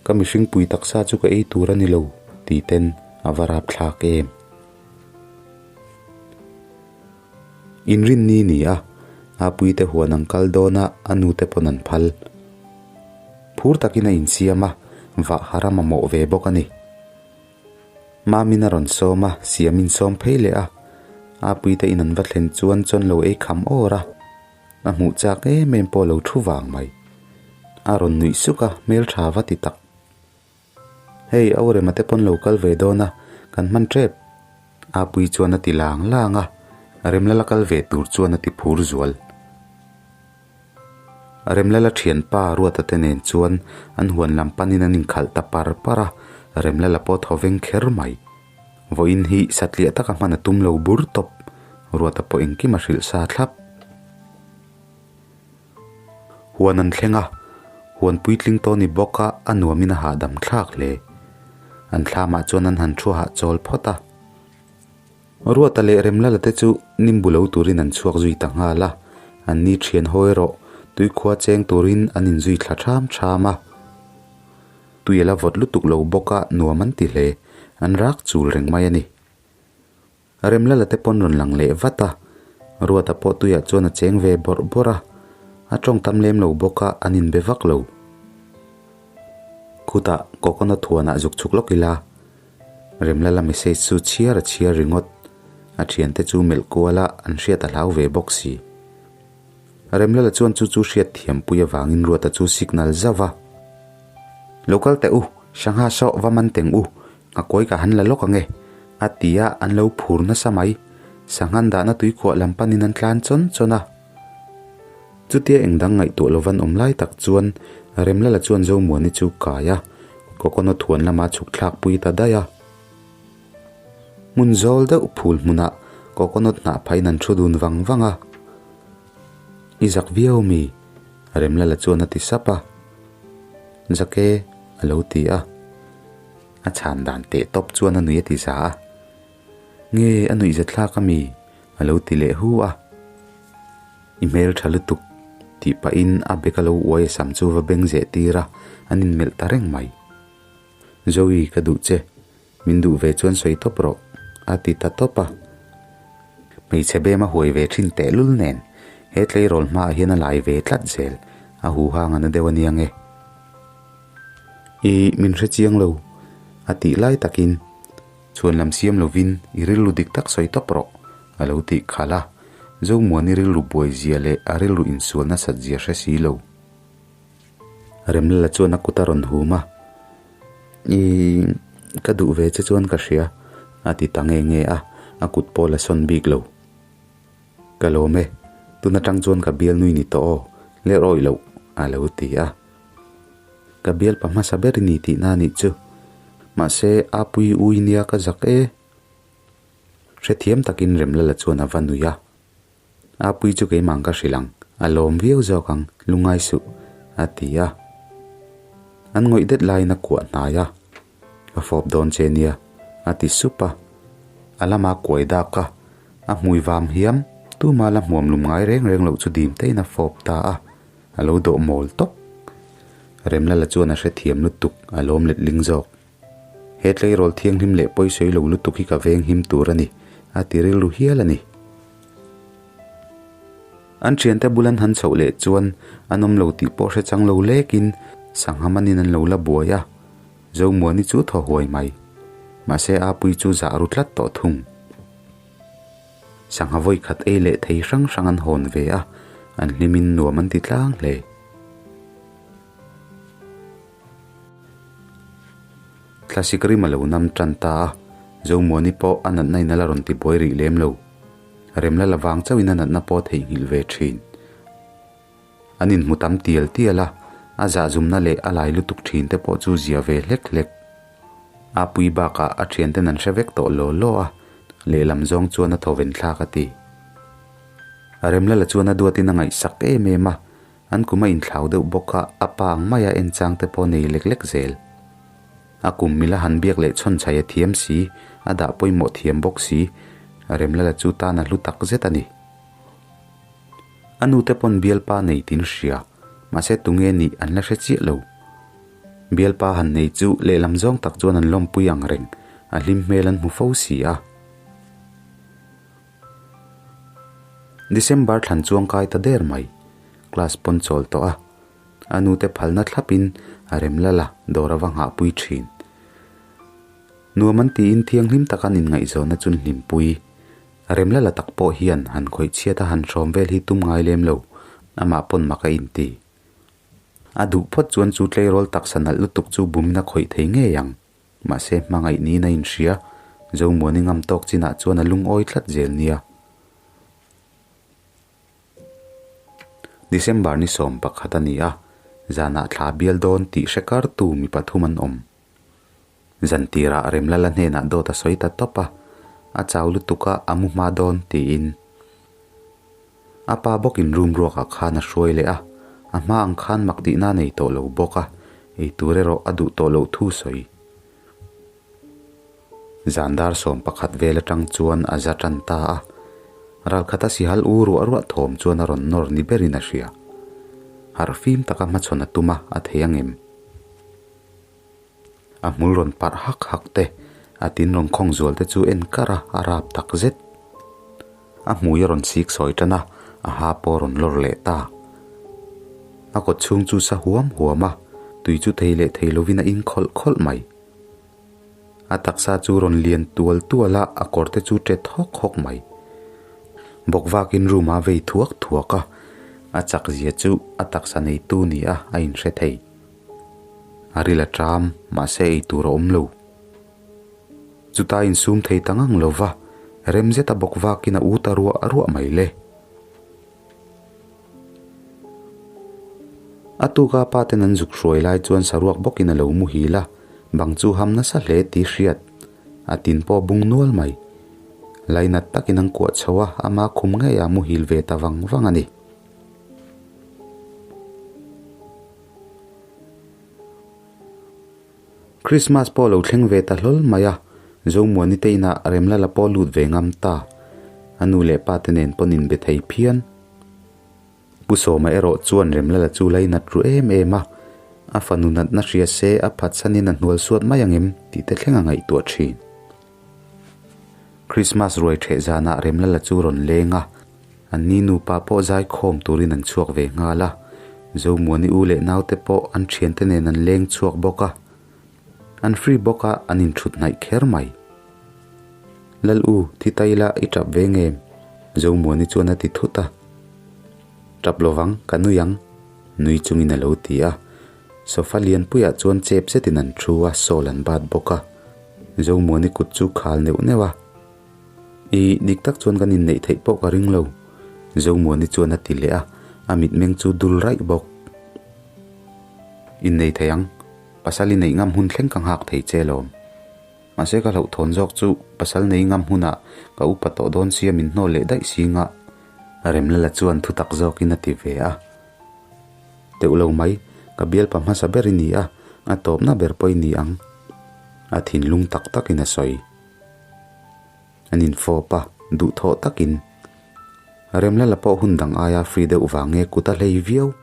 Ka mihring pui taksa chu ka ei tur a ni lo ti ten a va rap thlak em. Inrinni ni a, a puite huan an kal dawn a, a nute pawn an phal. Phur takin a insiam a, vah har a mamawh ve bawk a ni. Mamin a rawn sawm a, siamin sawm phei leh a, a puite in an va thlen chuan chawn lo ei kham awr a, a hmuh chak em em pawh lo thu vang mai. A rawn nuih suk a, hmeltha va ti tak. Hei, Aurema te pawn lo kal ve dawn a, kan hman tep. A pui chuan a ti lang lang a, Remlala kal ve tur chuan a ti phur zual. Remlala thianpa Ruata te nen chuan an huan lam panin an inkhalh ta par par a, Remlala pawh thaw veng kher mai. Vawiin hi satliah taka hman a tum lo bur tawp, Ruata pawh engkim a hrilh sa thlap. Huan an thleng a, huan puitling tawh ni bawk a, a nuamin a hahdam thlak hle. An thlamah chuan an han thu hahchawl phawt a. Ruata leh Remlala te chu nimbu lo turin an chhuak zui ta nghal a, an ni thian haw erawh tuikhua cheng turin an inzui thla ṭham ṭham a. Tui a la vawt lutuk lo bawk a, nuam an ti hle, an rak chul reng mai a ni. Remlala te pawn rawn lang leh vat a, Ruata pawh tuiah chuan a cheng ve bawrh bawrh a, a tawng tam lem lo bawk a, an inbe vak lo. Khutah coconut huanah zuk chhuk lawk ila. Remlala message chu chhiar a chhiar ringawt. A thiante chu melh kual a, an hriat a hlau ve bawk si. Remlala chuan chu chu hriat thiampui avangin Ruata chu signal zauh a. Lo kal teh u, Sangha saw va man teng u, ngakawi ka han la lawk ange, a ti a, an lo phur nasa mai. Sanghan dahna tuikhuah lam panin an tlan chawn chawn a. Chutia eng dang ngaihtuah lo van awm lai tak chuan Remlala chuan Zomuani chu kai a, coconut huan lama chhuk thlak pui ta daih a. Hmun zawl deuh phul hmunah coconut hnah phaiin an thu dun vang vang a. I zak viau mi? Remlala chuan a ti sap a. Zak e, a lo ti a. A chhan dan teh tawp chuan a nui a ti za a. Nge a nuih za thlak a mi? A lo ti leh hu a. I hmel tha lutuk tih pahin a bag a lo uai a sam chu va beng zeh tir a, an inmelh ta reng mai. Zoe ka duh che, min duh ve chuan sawi tawp rawh a ti ta tawp a. Hmeichhe bem a huai ve thin tehlul nen he tleirawl hmaah hian a lai ve tlat zel, a huhang a na deuh a nia nge. I min hre chiang lo a tih lai takin. Chhuan lam siam lovin i rilru dik tak sawi tawp rawh, a lo tih khalh a. Zomuani rilru buai zia leh a rilru insual nasat zia hre si lo. Remlala chuan a kut a rawn hum a, I ka duh ve che chuan ka hria, a ti ta nge nge a, a kut pawh la sawn bik lo. Ka lawm e, tun atang chuan ka bial nui ni tawh aw, ler awih loh, a lo ti a. Ka bialpa hmasa ber i ni tihna a nih chu. Mahse, a pui ui nia ka zak e. Hrethiam takin Remlala chuan a va nui a. A pui chu keimah ka hrilh ang, a lawm viau zawk ang, lungngai suh, a ti a. An ngawih det laiin a kuah hnai a. Ka fawp dawn che nia, a ti sup a. A lama kuai dak a, a hmui vam hiam, tuma la hmuam lum ngai reng reng loh chu dim tein a fawp ta a. A lo dawh mawl tawp. Remlala chuan a hrethiam lutuk, a lawm let ling zawk. He tleirawl thianghlim leh pawisawi lo lutuk hi ka veng him tur a ni, a ti rilru hial a ni. An thiante bul an han chhoh leh chuan an awm lo tih pawh hre chang lo lekin sangha manin an lo la buai a, Zomuani chu thaw huai mai. Mahse Apui chu zah ru tlat tawh thung. Sangha vawi khat ei leh thei hrang hrang an hawn ve a, an hlimin nuam an ti tlang hle. Thlasik rim a lo nam tan ta a, Zomuani pawh a natna in a la rawn ti buai rih lem lo. Remla la vang chauhin a natna pawh a theihnghilh ve thin. An inhmu tam tial tial a, a zahzumna leh a lai lutuk thin te pawh chu zia ve hlek hlek. A pui bakah a thianten an hre vek tawh law law a, lehlam zawng chuan a thawven thlak a ti. A Remlala chuan a duatin a ngaihsak em em a, an kum a inthlau deuh bawk a, a pa ang maia en chang te pawh nei lek lek zel. A kum mila han biak leh chhawn chhai a thiam si, a dah pawimawh thiam bawk si, Remlala chu tan a hlu tak zet a ni. A nute pawn bialpa nei tin hria, Mahse tunge nih an la hre chiah lo. Bialpa han nei chu lehlam zawng tak chuan an lawmpui ang reng, a hlim hmel an hmu fo si a. December thlan chuang kai ta der mai, class pawn chawl tawh a, a nute phalna thlapin a rem lal a, dawr a va nghahpui thin. Nuam an tiin thianghlim taka an inngaihzawnna chu an hlimpui. A rem lal a tak pawh hian han khawih chhiat a han hrawm vel hi tum ngai lem lo, amah pawn mak a inti. A duh phawt chuan chu tleirawl taksa nalh lutuk chu bumin a khawih thei ngei ang. Mahse hmangaih niin a inhria, Zomuani ngam tawk chinah chuan a lungawi tlat zel nia. December ni 11 a ni a, zanah thla bial dawn tih hre kartu mi pathum an awm. Zantirah Remlala hnenah dawt a sawi ta tawp a, a chau lutuk a, a mu hma dawn tiin. A pa bawkin room ruakah khan a hruai leh a, a hma ang khan mak tihna a nei tawh lo bawk a, ei tur erawh a duh tawh loh thu sawi. Zan dar 11 vel atang chuan a za tan ta a, ralkhata sihal u ruah ruah thawm chuan a rawn nawr ni berin a hria. Harh fim taka hmachhawn a tum a, a thei angem? A hmul rawn parh hak hak te, a tin rawn khawng zual te chu en kar a, a rap tak zet. A hmui a rawn sik sawi tan a, a ha pawh a rawn lawr leh ta. A kawt chhung chu sa huam huam a, tui chu thei leh thei lovin a in khawlh khawlh mai. A taksa chu rawn lian tual tual a, a kawr te chu ṭet hawk hawk mai. Bawk vakin room a vei thuak thuak a, a chak zia chu a taksa neitu ni a a inhre thei. A ril a ṭam, mahse ei tur a awm lo. Chuta insum thei ta ngang lo va, rem zeta bawk vakin a u ta ruah ruah mai le. A tuka pa ten an zuk hruai lai chuan saruak bawkin a lo muhil a, bang chu ham nasa hle tih hriat. A tin pawh bung nual mai. Lainat takin an kuah chho a, ama khum ngei a muhil ve ta vang vang a ni. Christmas pawh lo thleng ve ta hlawl mai a, Zomuani te inah Remlala pawh lut ve ngam ta. A nu leh pa te nen pawn inbe thei phian. Pu Sawma erawh chuan Remlala chu lainat ru em em a, a fanu natna hria se a phatsanin a hnual suat mai ang em tih te thleng a ngaihtuah thin. Christmas ruai theh zanah Remlala chu rawn leng a, an ni nupa pawh zaikhawm turin an chhuak ve nghal a, Zomuani u leh naute pawh an thiante nen an leng chhuak bawk a, an free bawk a an inthut hnaih kher mai. Lal u, thi ta ila i tap ve ngem? Zomuani chuan a ti thut a. Tap lovang, ka nui ang, nui chungin a lo ti a. Sofa lianpuiah chuan chep zetin an thu a, sawl an bat bawk a. Zomuani kut chu khal neuh neuh a. I, dik tak chuan kan inneih theih pawh ka ring lo, Zomuani chuan a ti leh a, a mitmeng chu dul raih bawk. Innei thei ang, pasal i neih ngam hun thleng ka nghak thei che lawm. Mahse ka hlauhthawn zawk chu pasal nei ngam hunah ka upa tawh dawn sia min hnawl leh daih si ngah, Remlala chuan thutak zawkin a ti ve a. Teuh lo mai, ka bialpa hmasa ber i ni a, a tawpna ber pawh i ni ang. A thinlung tak takin a sawi. An infawp a, duhthawh takin. Remlala pawh hun dang aia free deuh vang nge kut a hlei viau.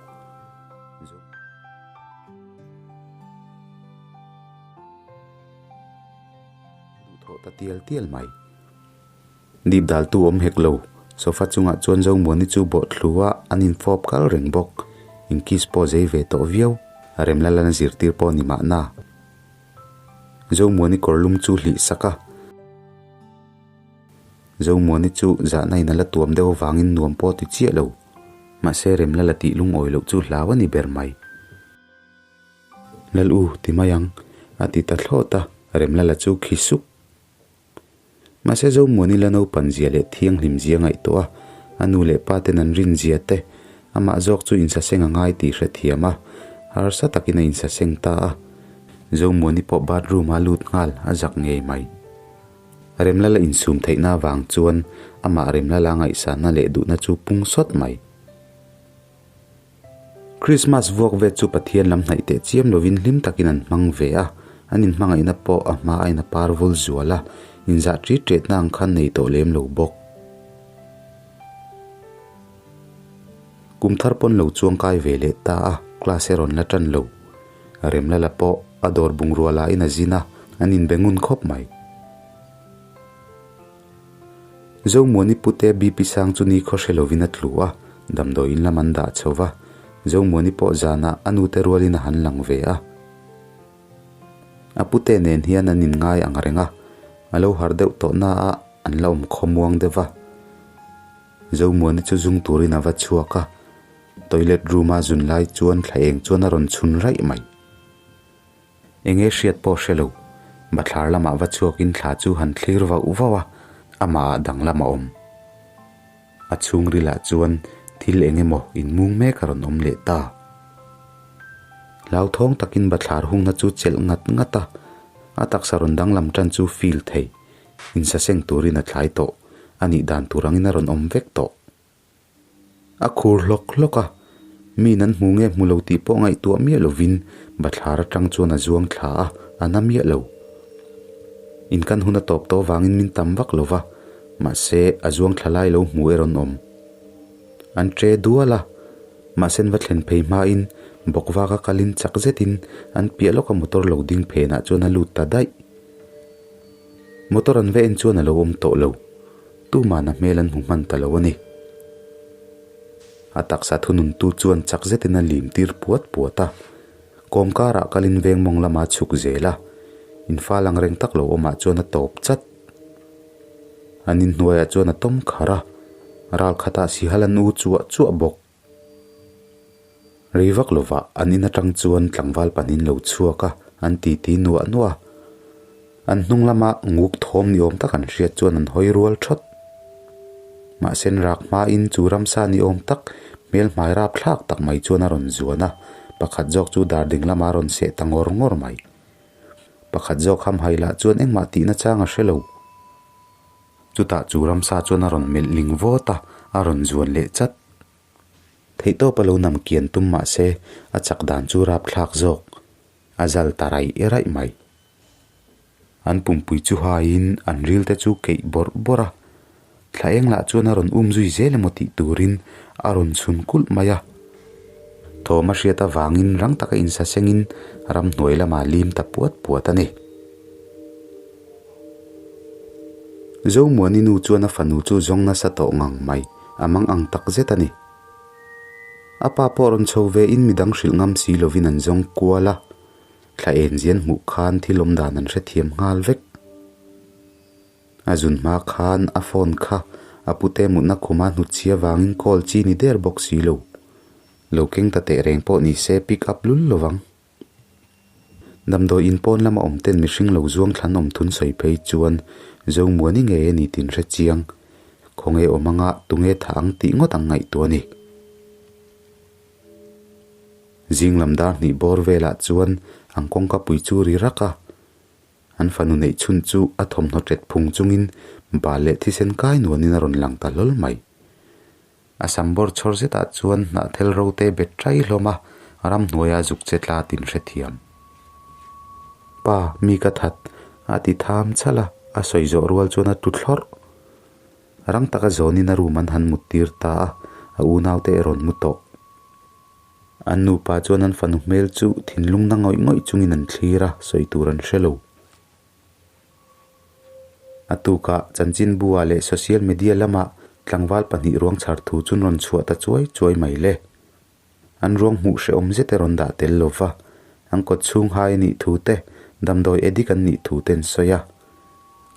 Duhthawh ta tial tial mai. Dip daltu awm hek lo. Sofa chungah chuan Zomuani chu bawh thlu a, an infawp kal reng bawk. Inkiss pawh zei ve tawh viau. Remlalana zirtir pawh ni mahna. Zomuani kawr lum chu hlih sak a. Zomuani chu zahna in a la tuam deuh avangin nuam pawh ti chiah lo. Mahse Remlala tih lungawi loh chu hlau a ni ber mai. Lal u, ti mai ang, a ti ta thlawt a, Remlala chu khi suk. Mahse Zomuani la naupan zia leh thianghlim zia ngaihtuah a, a nu leh pa ten an rin zia te, amah zawk chu insaseng a ngai tih hrethiam a, harsa takin a insaseng ta a. Zomuani pawh bathroom a lut nghal a zak ngei mai. Remlala insum theihna avang chuan amah Remlala ngaihsanna leh duhna chu pung sawt mai. Krismas vuak vet chu Pathian lam hnaih teh chiam lovin hlim takin an hmang ve a, an inhmangaihna pawh a hma ain a par vul zual a, inzah ṭit ṭetna ang khan nei tawh lem lo bawk. Kum thar pawn lo chuang kai ve leh ta a, class e rawn la tan lo. Remlala pawh a dawr bungrua la in a zin a, an inbe ngun khawp mai. Zomuani pute BP sang chu ni khaw hre lovin a tlu a, damdawiin lam an dah chho va, Zomuani pawh zanah a nute rualin a han lang ve a. A pute nen hian an inngai ang reng a, a lo harh deuh tawh na a, an la awm khawmuang deuh va. Zomuani chu zung turin a va chhuak a, toilet room a zun lai chuan thla eng chuan a rawn chhun raih mai. Enge hriat pawh hre lo, bathlar lamah va chhuakin thla chu han thlir vauh vauh a, amah ah danglam a awm. A chhungrilah chuan thil eng emaw inmung mek a rawn awm leh ta. Hlauthawng takin bathlar hungna chu chelh ngat ngat a, a taksa rawn danglam tan chu feel thei, insaseng turin a thlai tawh, a nih dan tur angin a rawn awm vek tawh. A khur hlawk hlawk a, mi nan hmu nge hmu lo tih pawh ngaihtuah miah lovin bathlar atang chuan a zuang thla a, a na miah lo. In kan hun a tawp tawh vangin min tam vak lo va, mahse a zuang thla lai lo hmu e rawn awm. An tre dual a, mahse an va thlen phei hmain bawkvak a kalin chak zetin an piah lawka motor lo ding phenah chuan a lut ta daih. Motor an va en chuan a lo awm tawh lo. Tuman a hmel an hmu hman ta lo a ni. A taksa thununtu chuan chak zetin a lim tir puat puat a. Kawm karah kalin veng mawng lama chhuk zel a. Infa lang reng tak lo awmah chuan a tawp chat. An inhnuaiah chuan a tawm kharh a. Ral khatah sihal an u chuah chuah bawk. Rei vak lovah an in atang chuan tlangval panin lo chhuak a, an titi nuah nuah a. An hnung lama nguk thawm ni awm tak an hriat chuan an hawi rual thawt. Mahse an rak hmain chu ramsa ni awm tak hmel hmai rap thlak tak mai chuan a rawn zuan a, pakhat zawk chu dar ding lama a rawn seh ta ngawr ngawr mai. Pakhat zawk hamhai lah chuan engmah tihna chang a hre lo. Chutah chu ramsa chuan a rawn melh ling vawt a, a rawn zuan leh chat. Theihtawp a lo nam kian tum mah se, a chak dan chu rapthlak zawk. A zal ta raih raih mai. An pumpui chu haiin an ril te chu keih bawrh bawrh a. Thla eng lah chuan a rawn um zui zel emaw tih turin a rawn chhun kulh mai a. Thawm a hriat avangin rang taka insasengin ramhnuai lamah lim ta puat puat a ni. Zomuani nu chuan a fanu chu zawng nasa tawh ngang mai, a mang ang tak zet a ni. A pa pawh rawn chho ve in midang hrilh ngam si lovin an zawng kual a, thla en zian hmuh khan thil awm dan an hrethiam nghal vek. A zun hma khan a phone kha a pute mutna khuma hnutchhia vangin call chi ni der bawk si lo. Lo keng ta teh reng pawh ni se pick up lul lovang. Damdawi in pawn lama awm ten mihring lo zuang thlan awm thun sawi phei chuan Zomuani ngei a ni tin hre chiang. Khawnge awm anga tunge tha ang tih ngawt ang ngaihtuah a ni. Zing lam dar hnih bawr velah chuan an kawngka pui chu ri rak a. An fanu neih chhun chu a thawmhnaw tet phung chungin bal leh thisen kai nuanin a rawn lang ta hlawl mai. A sam bawr chhawr zetah chuan hnahthel rote bet ṭai hlawm a, ramhnuaia zuk che tla tin hrethiam. Pa, mi ka that, a ti tham chhalh a, a sawi zawh rual chuan a tu thlawrh. Rang taka zawnin a room an han mut tir ta a, a unaute erawn mu tawh. An nupa chuan an fanu hmel chu thinlung na ngawih ngawih chungin an thlir a, sawi tur an hre lo. A tukah chanchinbu ah leh social media lamah tlangval pahnih ruang chhar thu chu rawn chhuah ta chuai chuai mai le. An ruang hmuh hrehawm zet e rawn dah tel lo va, an kawt chhung hai a nih thu te, damdawi addict an nih thu te an sawi a.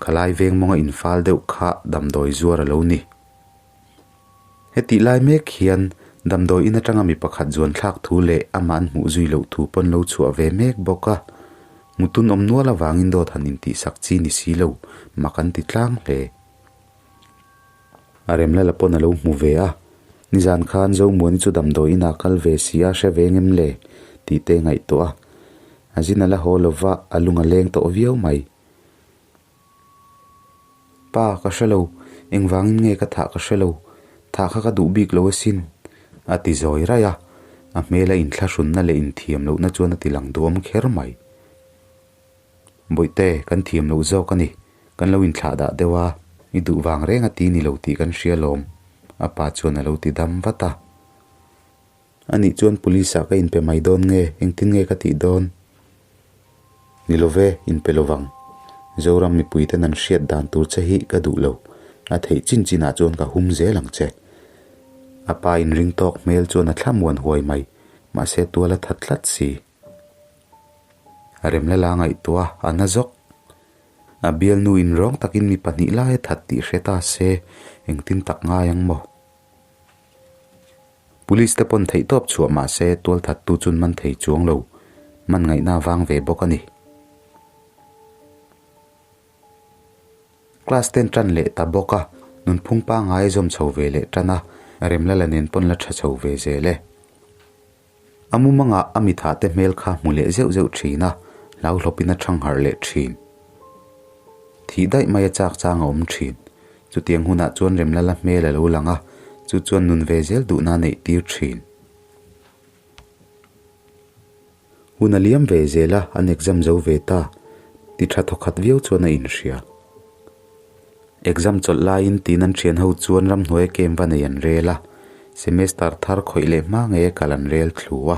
Khalai veng mawnga infal deuh kha damdawi zuar a lo ni. Hetih lai mek hian damdawi in atanga mi pakhat zuan thlak thu leh amah an hmuh zui loh thu pawn lo chhuah ve mek bawk a. Mutun awm nual avangin dawt han intihsak chi ni si lo, mak an ti tlang hle. A remlala pawn a lo hmu ve a, nizan khan Zomuani chu damdawi inah kal ve si a hre ve ngem le tih te ngaihtuah a. A zin a la haw lova a lung a leng tawh viau mai. Pa, ka hre lo, engvangin nge ka thah ka hre lo, thah kha ka duh bik lo asin, a ti zawi raih a, a hmela inthlahrunna leh inthiam lohna chuan a ti lang duam kher mai. Bawihte, kan thiam loh zawk a ni, kan lo inthlah dah deuh a, i duh vang reng a ti ni lo tih kan hria lawm, a pa chuan a lo ti dam vat a. Anih chuan police ah ka inpe mai dawn nge, engtin nge ka tih dawn? Ni lo ve, inpe lo vang. Zoram mipui ten an hriat dan tur che hi ka duh lo. A theih chin chin ah chuan ka hum zel ang che. A pa inring tawk hmel chuan a thla muan huai mai, mahse tual a that tlat si. A remlala ngaihtuah a na zawk. A bialnu inrawng takin mi pahnih lai a that tih hre ta se, engtin tak ngai ang maw? Police te pawn theihtawp chhuah mah se tualthattu chun man thei chuang lo, man ngaihna vang ve bawk a ni. Class ten tan leh ta bawk a, nunphung pangngai a zawm chho ve leh tan a, Remlala nen pawn la tha chho ve zel e. A mumangah a mitha te hmel kha hmu leh zeuh zeuh thin a, hlauhlawpin a thangharh leh thin. Thih daih mai a chak chang a awm thin. Chutiang hunah chuan Remlala hmel a lo lang a, chu chuan nun ve zel duhna a neih tir thin. Hun a liam ve zel a, an exam zo ve ta. Ti tha thawkhat viau chuan a inhria. Exam chawlh laiin tiin an thian ho chuan ramhnuaia camp va nei an rel a, semester thar khawih leh hma ngei a kal an rel thlu a.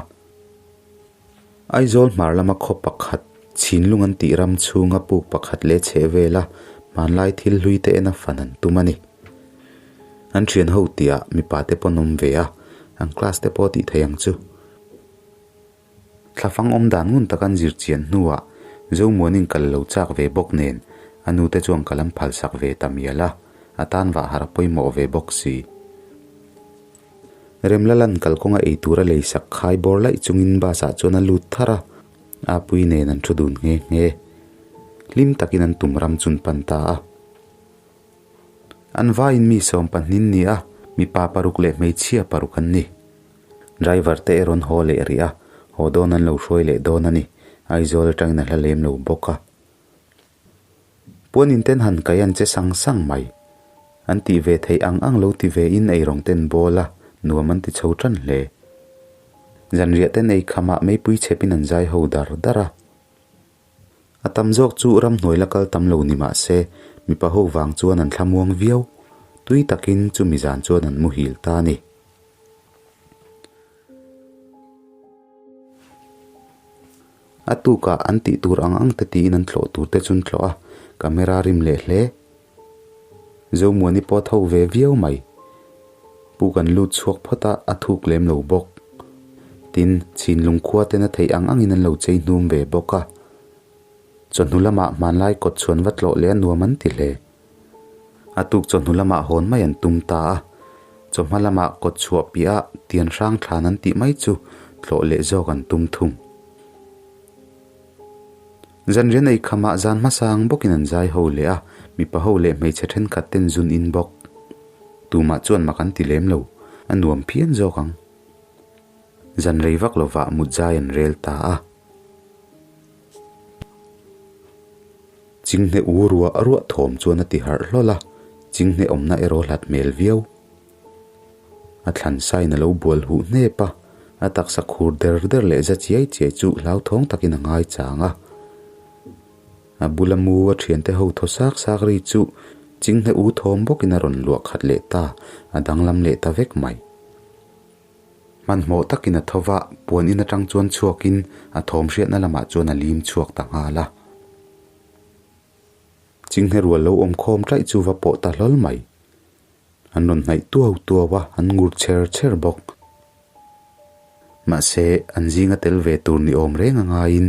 Aizawl hmar lama khaw pakhat, Chhinlung an tih ram chhunga puk pakhat leh chheh vela hmanlai thil hlui te ena fan an tum a ni. An thian ho tihah mipa te pawh an awm ve a, an class te pawh tih theih ang chu. Thlafang awm dan ngun tak an zir chian hnuah Zomuanin kal lo chak ve bawk nen a nu te chuan kal an phalsak ve ta mial a, a tan vah har a pawimawh ve bawk si. Remlalan kalkawnga ei tura lei sak khai bawr laih chungin bus ah chuan a lut thar a, Apui nen an thu dun nghe nghe. Hlim takin an tum ram chun pan ta a. An vaiin mi sawm pahnin ni a, mipa paruk leh hmeichhia paruk an ni. Driver te erawn haw leh rih a, haw dawn an lo hruai leh dawn a ni, Aizawl atangin a hla lem lo bawk a. Puan in ten han kai an che sang sang mai. An tih ve theih ang ang lo ti ve in eirawng ten bawl a, nuam an ti chho tan hle. Zanriah ten ei khamah meipui chhep in an zai ho dar dar a. A tam zawk chu ramhnuai la kal tam lo ni mah se, mipa ho vang chuan an thlamuang viau. Tui takin chumi zan chuan an muhil ta a ni. A tukah an tih tur ang ang te tiin an tlawh tur te chu an tlawh a, camera rim leh hle. Zomuani pawh a tho ve viau mai. Pu kan lut chhuak phawt a, a thuk lem lo bawk. Tin, chhinlung khua ten a theih ang angin an lo chei hnum ve bawk a. Chawhnu lamah hmanlai kawt chhuan va tlawh leh a nuam an ti hle. A tuk chawhnu lamah hawn mai an tum ta a, chawhma lamah kawt chhuah piah ah tian hrang thlan an tih mai chu tlawh leh zawk an tum thung. Zanrian ei khamah zan hmasang bawkin an zai ho leh a, mipa ho leh hmeichhe thenkhat ten zun in bawk. Tumah chuan mak an ti lem lo, a nuam phian zawk ang. Zan rei vak lovah mut zai an rel ta a. Chinghne u ruah ruah thawm chuan a ti harh hlawl a, chinghne awmna erawh hlat hmel viau. A thlan sain a lo bual huh hnep a, a taksa khur der der leh za chiai chiai chu hlauthawng takin a ngai chang a. A bula mu a thiante ho thaw sak sak ri chu chinghne u thawm bawkin a rawn luah khat leh ta, a danglam leh ta vek mai. Hmanhmawh takin a tho va, puan in atang chuan chhuakin a thawm hriatna lamah chuan a lim chhuak ta nghal a. Chinghne rual lo awm khawm ṭaih chu va pawh ta hlawl mai. An rawn hnaih tuau tuau a, an ngur chher chher bawk. Mahse, an zinga tel ve tur ni awm reng a ngaiin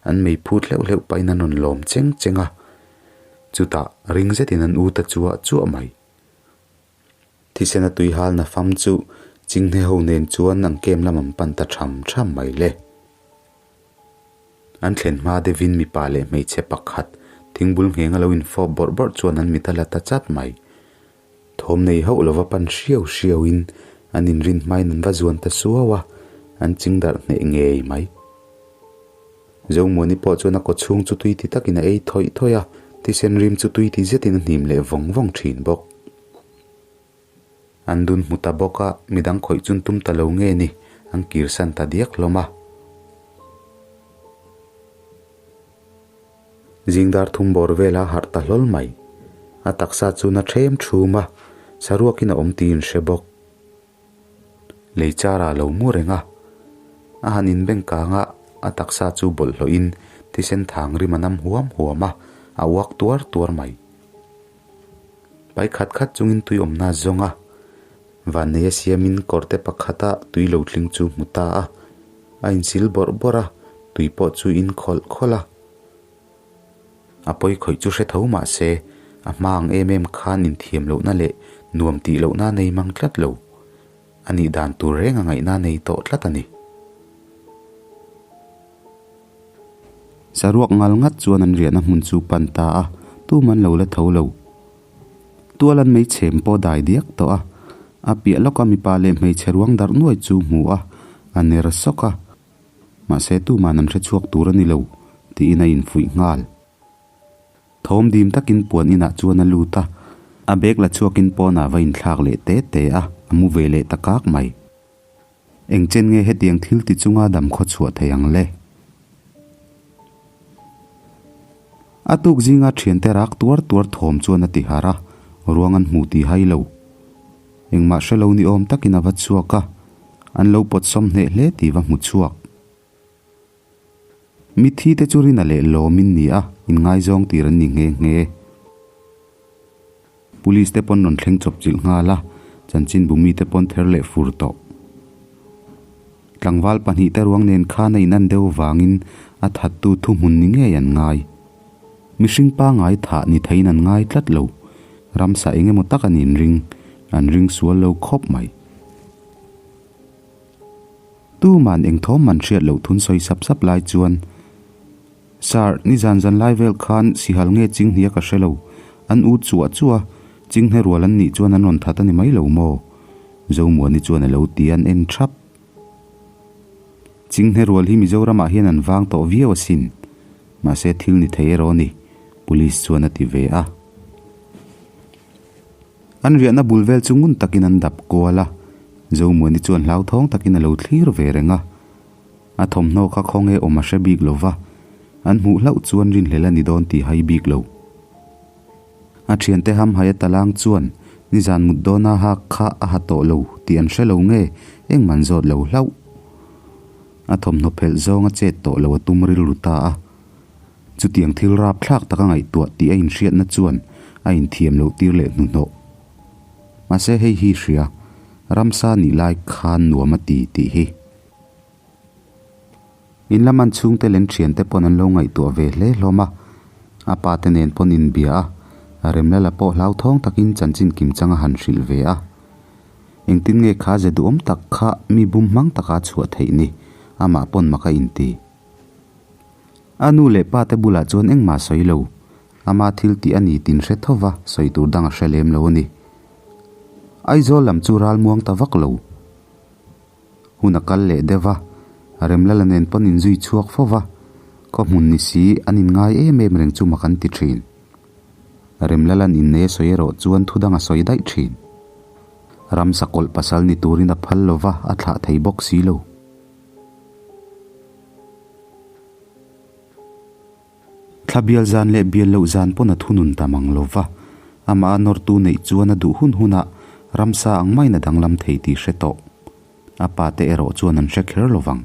an mei phut hleuh hleuh pahin an rawn lawm cheng cheng a. Chutah, ring zetin an u ta chuah chuah mai. Thisena tui halna fam chu Chinghne ho nen chuan an kem lam an pan ta tham tham mai le. An thlen hma deuhin mipa leh hmeichhe pakhat thingbul ngheng a lo infawp bawrh bawrh chuan an mit a la ta chat mai. Thawm nei hauh lova pan hriau hriauin an inrin hmain an va zuan ta suau a, an ching darh hneh ngei mai. Zomuani pawh chuan a kaw chhung chu tui ti takin a ei thawih thawih a, thisen rim chu tui ti zetin a hnim leh vawng vawng thin bawk. An dun hmu ta bawk a, midang khawih chun tum ta lo nge ni, an kirsan ta diak hlawm a. Zingdar thum bawr vela harh ta hlawl mai. A taksa chu na ṭhem ṭhum a, saruakin a awm tiin hre bawk. Lei char ah lo mu reng a, a han inbeng kang a, a taksa chu bawlhhlawhin thisen thang rim a nam huam huam a, a uak tuar tuar mai. Pai khat khat chungin tui awmna a zawng a, vanneia siamin kawrte pakhata tui lo tling chu hmu ta a, a insil bawrh bawrh a, tui pawh chu in khawlh khawlh a. A pawi khawih chu hre tho mah se, a hma ang em em khan inthiam lohna leh nuam tih lohna nei mang tlat lo. A nih dan tur reng a ngaihna nei tawh tlat a ni. Saruak ngal ngat chuan an riahna hmun chu pan ta a, tum an lo la tho lo. Tual an meichhem pawh dai diak tawh a, a piah lawka mipa leh hmeichhe ruang darh nuai chu hmu a, a ner sawk a. Mahse tuman an hre chhuak tur a ni lo, tiin a infuih nghal. Thawm dim takin puan inah chuan a lut a, a bag la chhuakin pawnah va inthlak leh te te a, a mu ve leh ta kak mai. Eng chen nge hetiang thil ti chunga dam khaw chhuah thei ang le? A tuk zinga thiante rak tuar tuar thawm chuan a ti harh a, ruang an hmu ti hai lo. Engmah hre lo ni awm takin a va chhuak a, an lo pawt sawm hneh hle tih va hmu chhuak. Mitthi te chu rina leh lawmin ni a, inngaizawng tir an ni nghe nghe. Police te pawn rawn thleng chawp chilh nghal a, chanchinbu mite pawn ther leh fur tawh. Tlangval pahnihte ruang nen khan a inan deuh vangin a thattu thuhmun ni ngei an ngai. Mihring pangngai thah ni theiin an ngai tlat lo. Ramsa eng emaw tak an inring, an ring sual lo khawp mai. Tuman eng thawm man hriat loh thun sawi sap sap lai chuan, Sir, nizan zan lai vel khan sihal nge chinghnia ka hre lo, an u chuah chuah a, chinghne rual an nih chuan an rawn that a ni mai lo maw? Zomuani chuan a lo ti an en thap. Chinghne rual hi Mizoramah hian an vang tawh viau asin, mahse thil ni thei erawh a ni, Police chuan a ti ve a. An riahna bul vel chu ngun takin an dap kual a, Zomuani chuan hlauthawng takin a lo thlir ve reng a. A thawmhnaw kha khawnge awm a hre bik lo va, an hmuh hlauh chuan rinhlel a ni dawn tih hai bik lo. A thiante hamhaia talang chuan nizan mut dawna hak kha a ha tawh lo tih an hre lo nge engman zawt lo hlauh. A thawmhnaw phelh zawng a chet tawh lo a tum rilru ta a. Chutiang thil rapthlak taka ngaihtuah tih a inhriatna chuan a inthiam loh tir leh hnuhnawh. Mahse hei hi hria, ramsa nih lai khan nuam a ti tih hi. In lam an chhungte leh an thiante pawn an lo ngaihtuah ve hle hlawm a, a pa te nen pawn inbia a, a Remlala pawh hlauthawng takin chanchin kim chang a han hrilh ve a. Engtin nge kha ze duhawm tak kha mi bum hmang taka a chhuah theih ni, amah pawn mak a inti. A nu leh pa te bulah chuan engmah sawi lo, ama thil tih a ni tin hre tho va, sawi tur dang a hre lem lo a ni. Aizawl lam chu ral muang ta vak lo. Hun a kal leh deuh va, Remlala nen pawn inzui chhuak fo va, khaw hmun ni si an inngai em em reng chu mak an ti thin. Remlala'n innei a sawi erawh chuan thu dang a sawi daih thin. Ramsa kawlh pasal ni turin a phal lo va, a thlah thei bawk si lo. Thla bial zan leh bial loh zan pawn a thunun ta mang lo va, amah a nawrtu neih chuan a duh hun hunah ramsa ang maiin a danglam thei tih hre tawh. A pa te erawh chuan an hre kher lo vang.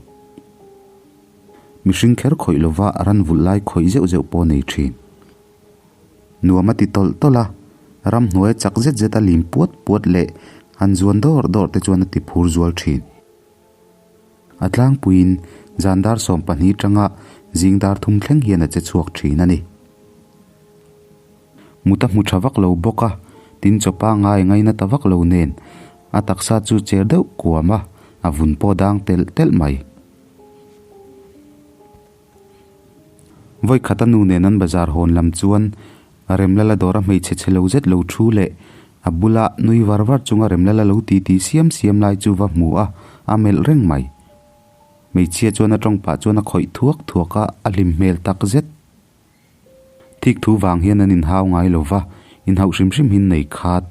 Mihring kher khawih lova ran vulh lai khawih zeuh zeuh pawh nei thin. Nuam a ti tawlh tawlh a, ramhnuai chak zet zet a lim puat puat leh han zuan dawr dawr te chuan a ti phur zual thin. A tlangpuiin zan dar 12 tanga zing dar thum thleng hian a che chhuak thin a ni. Mut a hmu tha vak lo bawk a, tin chawpa ngai ngaina ta vak lo nen a taksa chu cher deuh kuam a, a vun pawh dang telh telh mai. Vawikhat a nu nen an bazar hawn lam chuan Remlala dawra hmeichhe chhe lo zet lo thu leh a bula nui var var chunga Remlala lo titi siam siam lai chu va hmu a, a melh reng mai. Hmeichhia chuan a tawng pah chuan a khawih thuak thuak a, a hlim hmel tak zet. Thik thu vang hian an inhau ngai lo va, inhauh hrim hrim hin nei khat.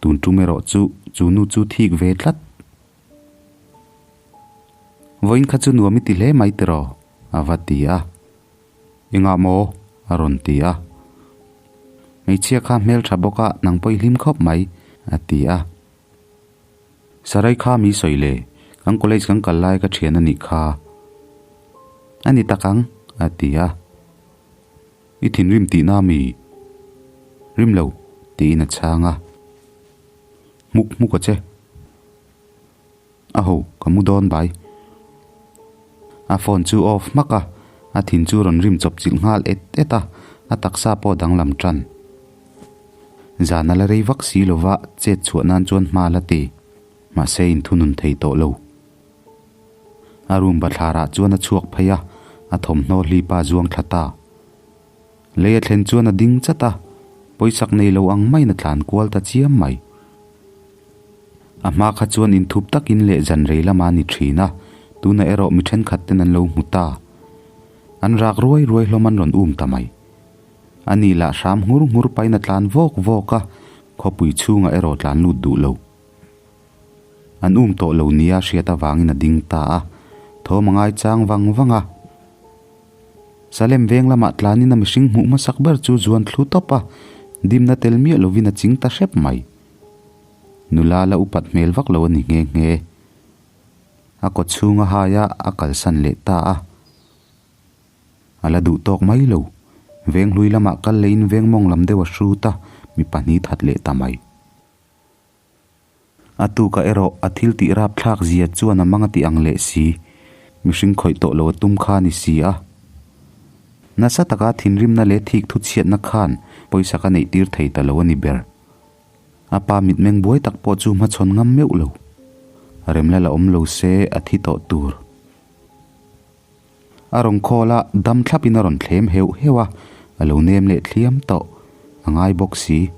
Tun tum erawh chu chu nu chu thik ve tlat. Vawiin kha chu nuam i ti hle mai tiraw? a va ti a. Engah maw? a rawn ti a. Hmeichhia kha hmeltha bawk a, nang pawh i hlim khawp mai, a ti a. Sarai kha mi sawi le, kan college kan kal lai ka thian a nih kha. A ni tak ang, a ti a. I thinrim tihna mi? Rim lo, tiin a chhang a. Hmuk hmuk a che. A ho, ka mu dawn bai. A phone chu off hmak a, a thin chu rawn rim chawp chilh nghal et et a, a taksa pawh danglam tan. Zan a la rei vak si lova chet chhuah nan chuan hma la ti, mahse inthunun thei tawh lo. A room bathlarah chuan a chhuak phei a, a thawmhnaw hlipa zuang thla ta. Lei a thlen chuan a ding chat a, pawisak nei lo ang maiin a tlan kual ta chiam mai. A hma kha chuan inthup takin leh zan rei lama ni thin a, tunah erawh mi thenkhat ten an lo hmu ta. An rak ruai ruai hlawm an rawn um ta mai. A ni lah hram nghur nghur pain a tlan vawk vawk a, khawpui chhungah erawh tlan lut duh lo. An um tawh lo nia hriat avangin a ding ta a, thawm a ngai chang vang vang a. Salem veng lamah tlanin a mihring hmuh hmasak ber chu zuan thlu tawp a, dimna tel miah lovin a ching ta hrep mai. Nula la upat hmel vak lo a ni nghe nghe. A kaw chhung a hai a, a kalsan leh ta a. A la duh tawk mai lo. Veng hlui lamah kal leiin veng mawng lam deuh a hrut a, mi pahnih that leh ta mai. A tukah erawh a thil tih rapthlak zia chuan a mang a ti ang leh si. Mihring khawih tawh lo a tum kha a ni si a. Nasa taka thinrimna leh thik thu chhiatna khan pawisa ka neih tir thei ta lo a ni ber. A pa mitmeng buai tak pawh chu hmachhawn ngam meuh lo. Remla la awm lo se a thi tawh tur. A rawn call a, dam thlapin a rawn thlem heuh heuh a, a lo nem leh thliam tawh, a ngai bawk si.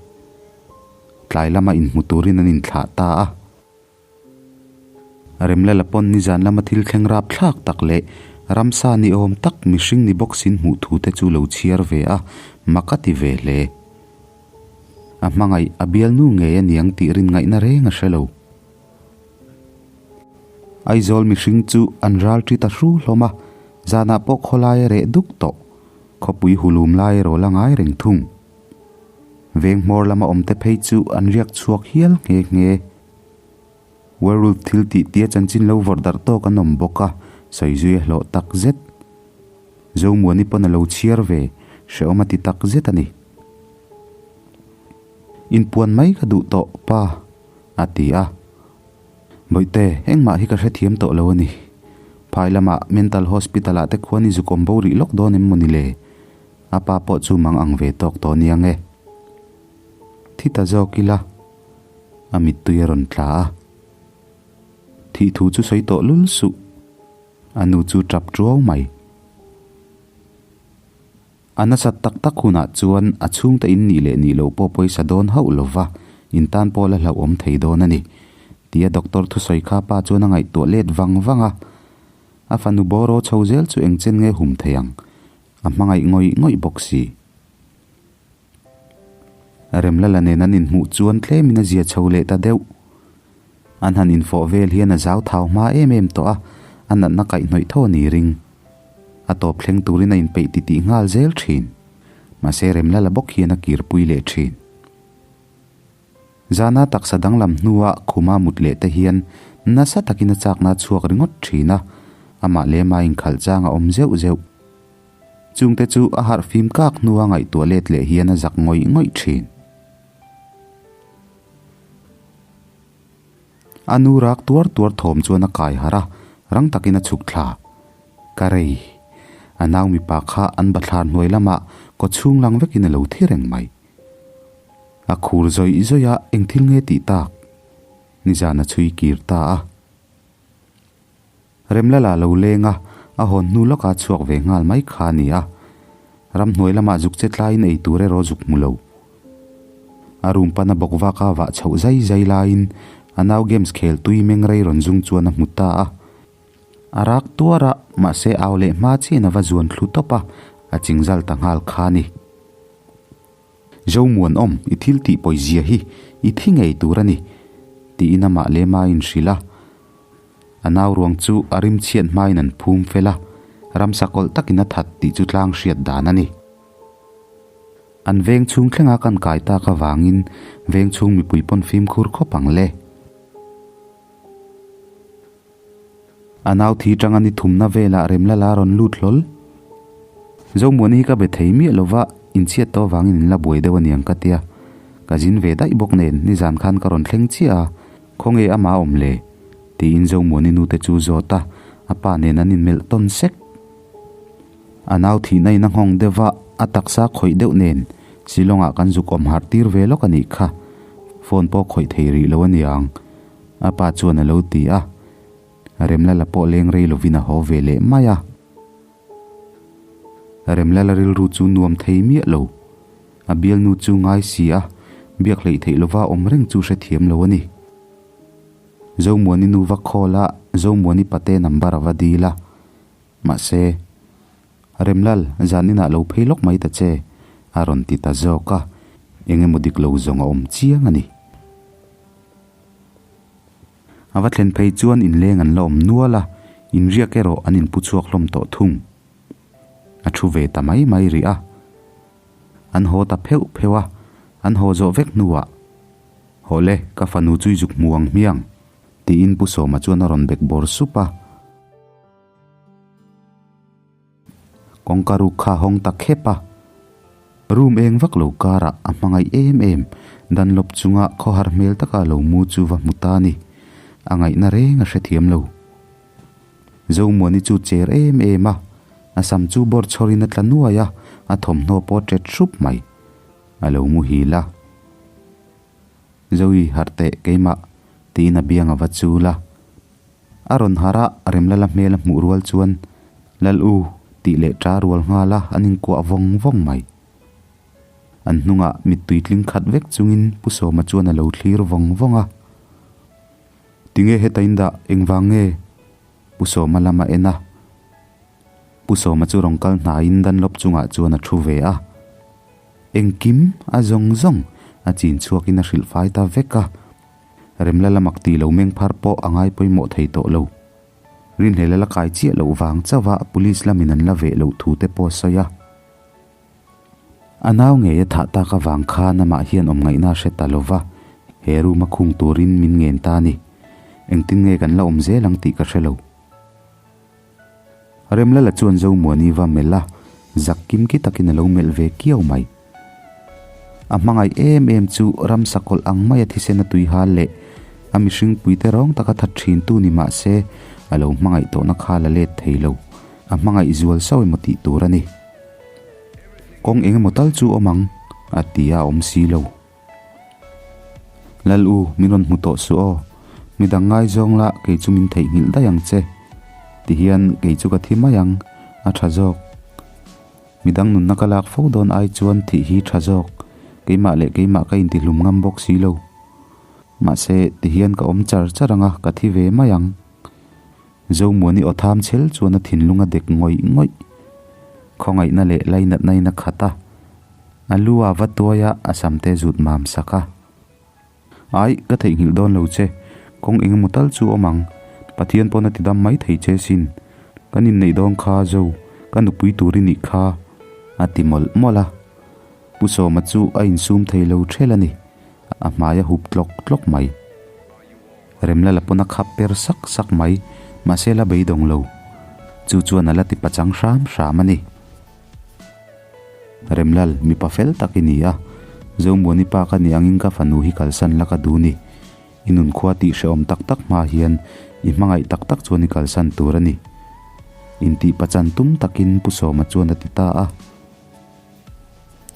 Tlai lama inhmu turin an inthlah ta a. Remlala pawn nizan lama thil thleng rap thlak tak leh ramsa ni awm tak mihring ni bawk sin hmuh thu te chu lo chhiar ve a, mak a ti ve hle. A hmangaih a bialnu ngei a niang tih rin ngaihna reng a hre lo. Aizawl mihring chu an ral ṭi ta hru hlawm a, zanah pawh khawlai a reh duk tawh. Khawpui hulum lai erawh la ngai reng thung. Veng hmawr lama awmte phei chu an riak chhuak hial nghe nghe. Werewolf thil tih tia chanchin lo vawrh darh tawk an awm bawk a, sawi zui a hlawh tak zet. Zomuani pawn a lo chhiar ve, hrehawm a ti tak zet a ni. Inpuan mai ka duh tawh, pa. A ti a. Bawihte, engmah hi ka hrethiam tawh lo a ni. Phai lamah Mental Hospital ah te khuan i zuk awm bo rih lawk dawn em maw ni le? A pa pawh chu mang ang ve tawk tawh nia nge. Thi ta zawk ila. A mittui a rawn tla a. Thih thu chu sawi tawh lul suh. A nu chu tap tuau mai. A nasat tak tak hunah chuan a chhungte in nih leh nih loh pawh pawisa dawn hauh lo va, in tan pawh la hlauhawm thei dawn a ni, tia doctor thusawi kha pa chuan a ngaihtuah let vang vang a. A fanu bawraw chho zel chu engchen nge hum thei ang? A hmangaih ngawih ngawih bawk si. Remlala nen an inhmuh chuan tlemin a zia chho leh ta deuh. An han infawh vel hian a zau thau hma em em tawh a, a natna kaihhnawih tho a ni ring. A tawp thleng turin a inpeih titih nghal zel thin. Mahse Remlala bawk hian a kirpui leh thin. Zana taksa danglam hnua khuma mut leh te hian nasa takin a chakna a chhuak ringawt thin a, amah lema inkhalh chang a awm zeuh zeuh. Chungte chu a harh fim kak hnua ngaihtuah let leh hian a zak ngawih ngawih thin. A nu rak tuar tuar thawm chuan a kai harh a, rang takin a chhuk thla. Ka rei. A nau mipa kha an bathlar hnuai lamah kaw chhung lang vekin a lo thi reng mai. A khur zawih zawih a, eng thil nge tih tak? Nizan a chhui kir ta a. Remlala lo leng a, a hawn hnu lawka chhuak ve nghal mai kha a ni a. Ramhnuai lamah zuk che tlaiin ei tur erawh zuk hmu lo. A room pana bawk vaka vah chhoh zai zai laiin a nau games khel tui meng rei rawn zung chuan a hmu ta a. A rak tuar a, mahse au leh hma chian a va zuan thlu tawp a, a chingzal ta nghal kha a ni. Zomuanawm, i thil tih pawizia hi i thi ngei tur a ni, tiin amah lema a inhrilh a. A nau ruang chu a rim chhiat hmain an phum fel a, ramsa kawlh takin a that tih chu tlang hriat dan a ni. An veng chhung thlenga kan kai tak avangin veng chhung mipui pawn fimkhur khawp ang le. A nau thi tanga ni thumna velah Remlala a rawn lut hlawl. Zomuani hi ka be thei miah lova, inchhiat tawh avangin in la buai deuh aniang ka tia. Ka zin ve daih bawk nen, nizan khan ka rawn thleng chiah a, khawnge amah a awm le? tiin Zomuani nute chu zawt a, a pa nen an inmelh tawn sek. A nau thihna in a nghawng deuh a, a taksa khawih deuh nen Shillong-ah kan zuk awm harh tir ve lawk a nih kha. Phone pawh khawih thei rih lo aniang, a pa chuan a lo ti a. Remlala pawh leng rei lovin a haw ve leh mai a. Remlala rilru chu nuam thei miah lo. A bialnu chu ngai si a, biak hleih theih lova awm reng chu hrethiam lo a ni. Zomuani nu va call a, Zomuani pate number a va dil a. Mahse, Remlal, zan inah lo phei lawk mai ta che, a rawn ti ta zawk a, eng emaw dik lo zawng a awm chiang a ni. A va thlen phei chuan inleng an la awm nual a, inriak erawh an inpu chhuak hlawm tawh thung. A thu ve ta mai mai rih a. An haw ta pheuh pheuh a, an haw zawh vek hnuah, Hawle, ka fanu chu i zuk hmu ang hmiang, tiin Pu Sawma chuan a rawn bek bawr sup a. Kawngka ruk kha a hawng ta khep a, room eng vak lo karah a hmangaih em em, Dunlop chunga khawhar hmel taka lo mu chu va hmu ta a ni. A ngaihna reng a hrethiam lo. Zomuani chu cher em em a, a sam chu bawr chhawrin a tla nuai a, a thawmhnaw pawh a tet hrup mai. A lo muhil a. Zoe harh teh keimah, tiin a biang a va chul a. A rawn harh a, Remlala hmel a hmuh rual chuan, Lal u, tih leh ṭa rual nghal a, an inkuah vawng vawng mai. An hnungah mittui tling khat vek chungin Pu Sawma chuan a lo thlir vawng vawng a. Tinge heta in dah, engvang nge? Pu Sawma lam a en a. Pu Sawma chu rawn kal hnaiin Dunlop chungah chuan a ṭhu ve a. Engkim a zawng zawng a chin chhuakin a hrilh fai ta vek a. Remla lamak tih lo meng phar pawh a ngai pawimawh thei tawh lo. Rinhlel a la kai chiah loh vang chauh a police lamin an la veh loh thu te pawh a sawi a. A nau ngei a thah tak avang khan amah hian awm ngaihna a hre ta lo va, he room a khung turin min ngen ta a ni. Engtin nge kan la awm zel ang tih ka hre lo. Remlala chuan Zomuani va melh a, zak kim ki takin a lo melh ve kiau mai. A hmangaih em em chu ramsa kawlh ang maia thisen a tui hal leh a mihring puite rawng taka that thin tu ni mah se a lo hmangaih tawhna kha la let thei lo, a hmangaih zual sauh emaw tih tur a ni. Kawng eng emaw tal chu awm ang, a ti a awm si lo. Lal u, min rawn hmu tawh suh aw. Midang ngaizawng la kei chu min theihnghilh daih ang che. Tihian kei chu ka thi mai ang, a tha zawk. Midang nunna ka lak fo dawn ai chuan thih hi tha zawk. Keimah leh keimah ka intihlum ngam bawk si lo. Mahse, tihian ka awm char char ang a, ka thi ve mai ang. Zomuani aw tham chhel chuan a thinlung a dek ngawih ngawih. Khawngaihna leh lainatna in a khat a. A lu a va tuai a, a sam te zut mam sak a. Ai, ka theihnghilh dawn lo che. Kawng eng emaw tal chu awm ang. Pathian pawn a ti dam mai thei che sin. Kan inneih dawn kha, Zo, ka nupui tur i nih kha, a ti mawlh mawlh a. Pu Sawma chu a insum thei lo ṭhel a ni. A hmai a hup tlawk tlawk mai. Remlala pawn a khap per sak sak mai, mahse la beidawng lo. Chu chuan a la ti pachang hram hram a ni. Remlal, mipa fel tak i ni a, Zomuani pa ka nih angin ka fanu hi kalsan la ka duh ni. I nunkhua tih hrehawm tak tak hma hian i hmangaih tak tak chuan i kalsan tur a ni. Intih pachan tum takin Pu Sawma chuan a ti ta a.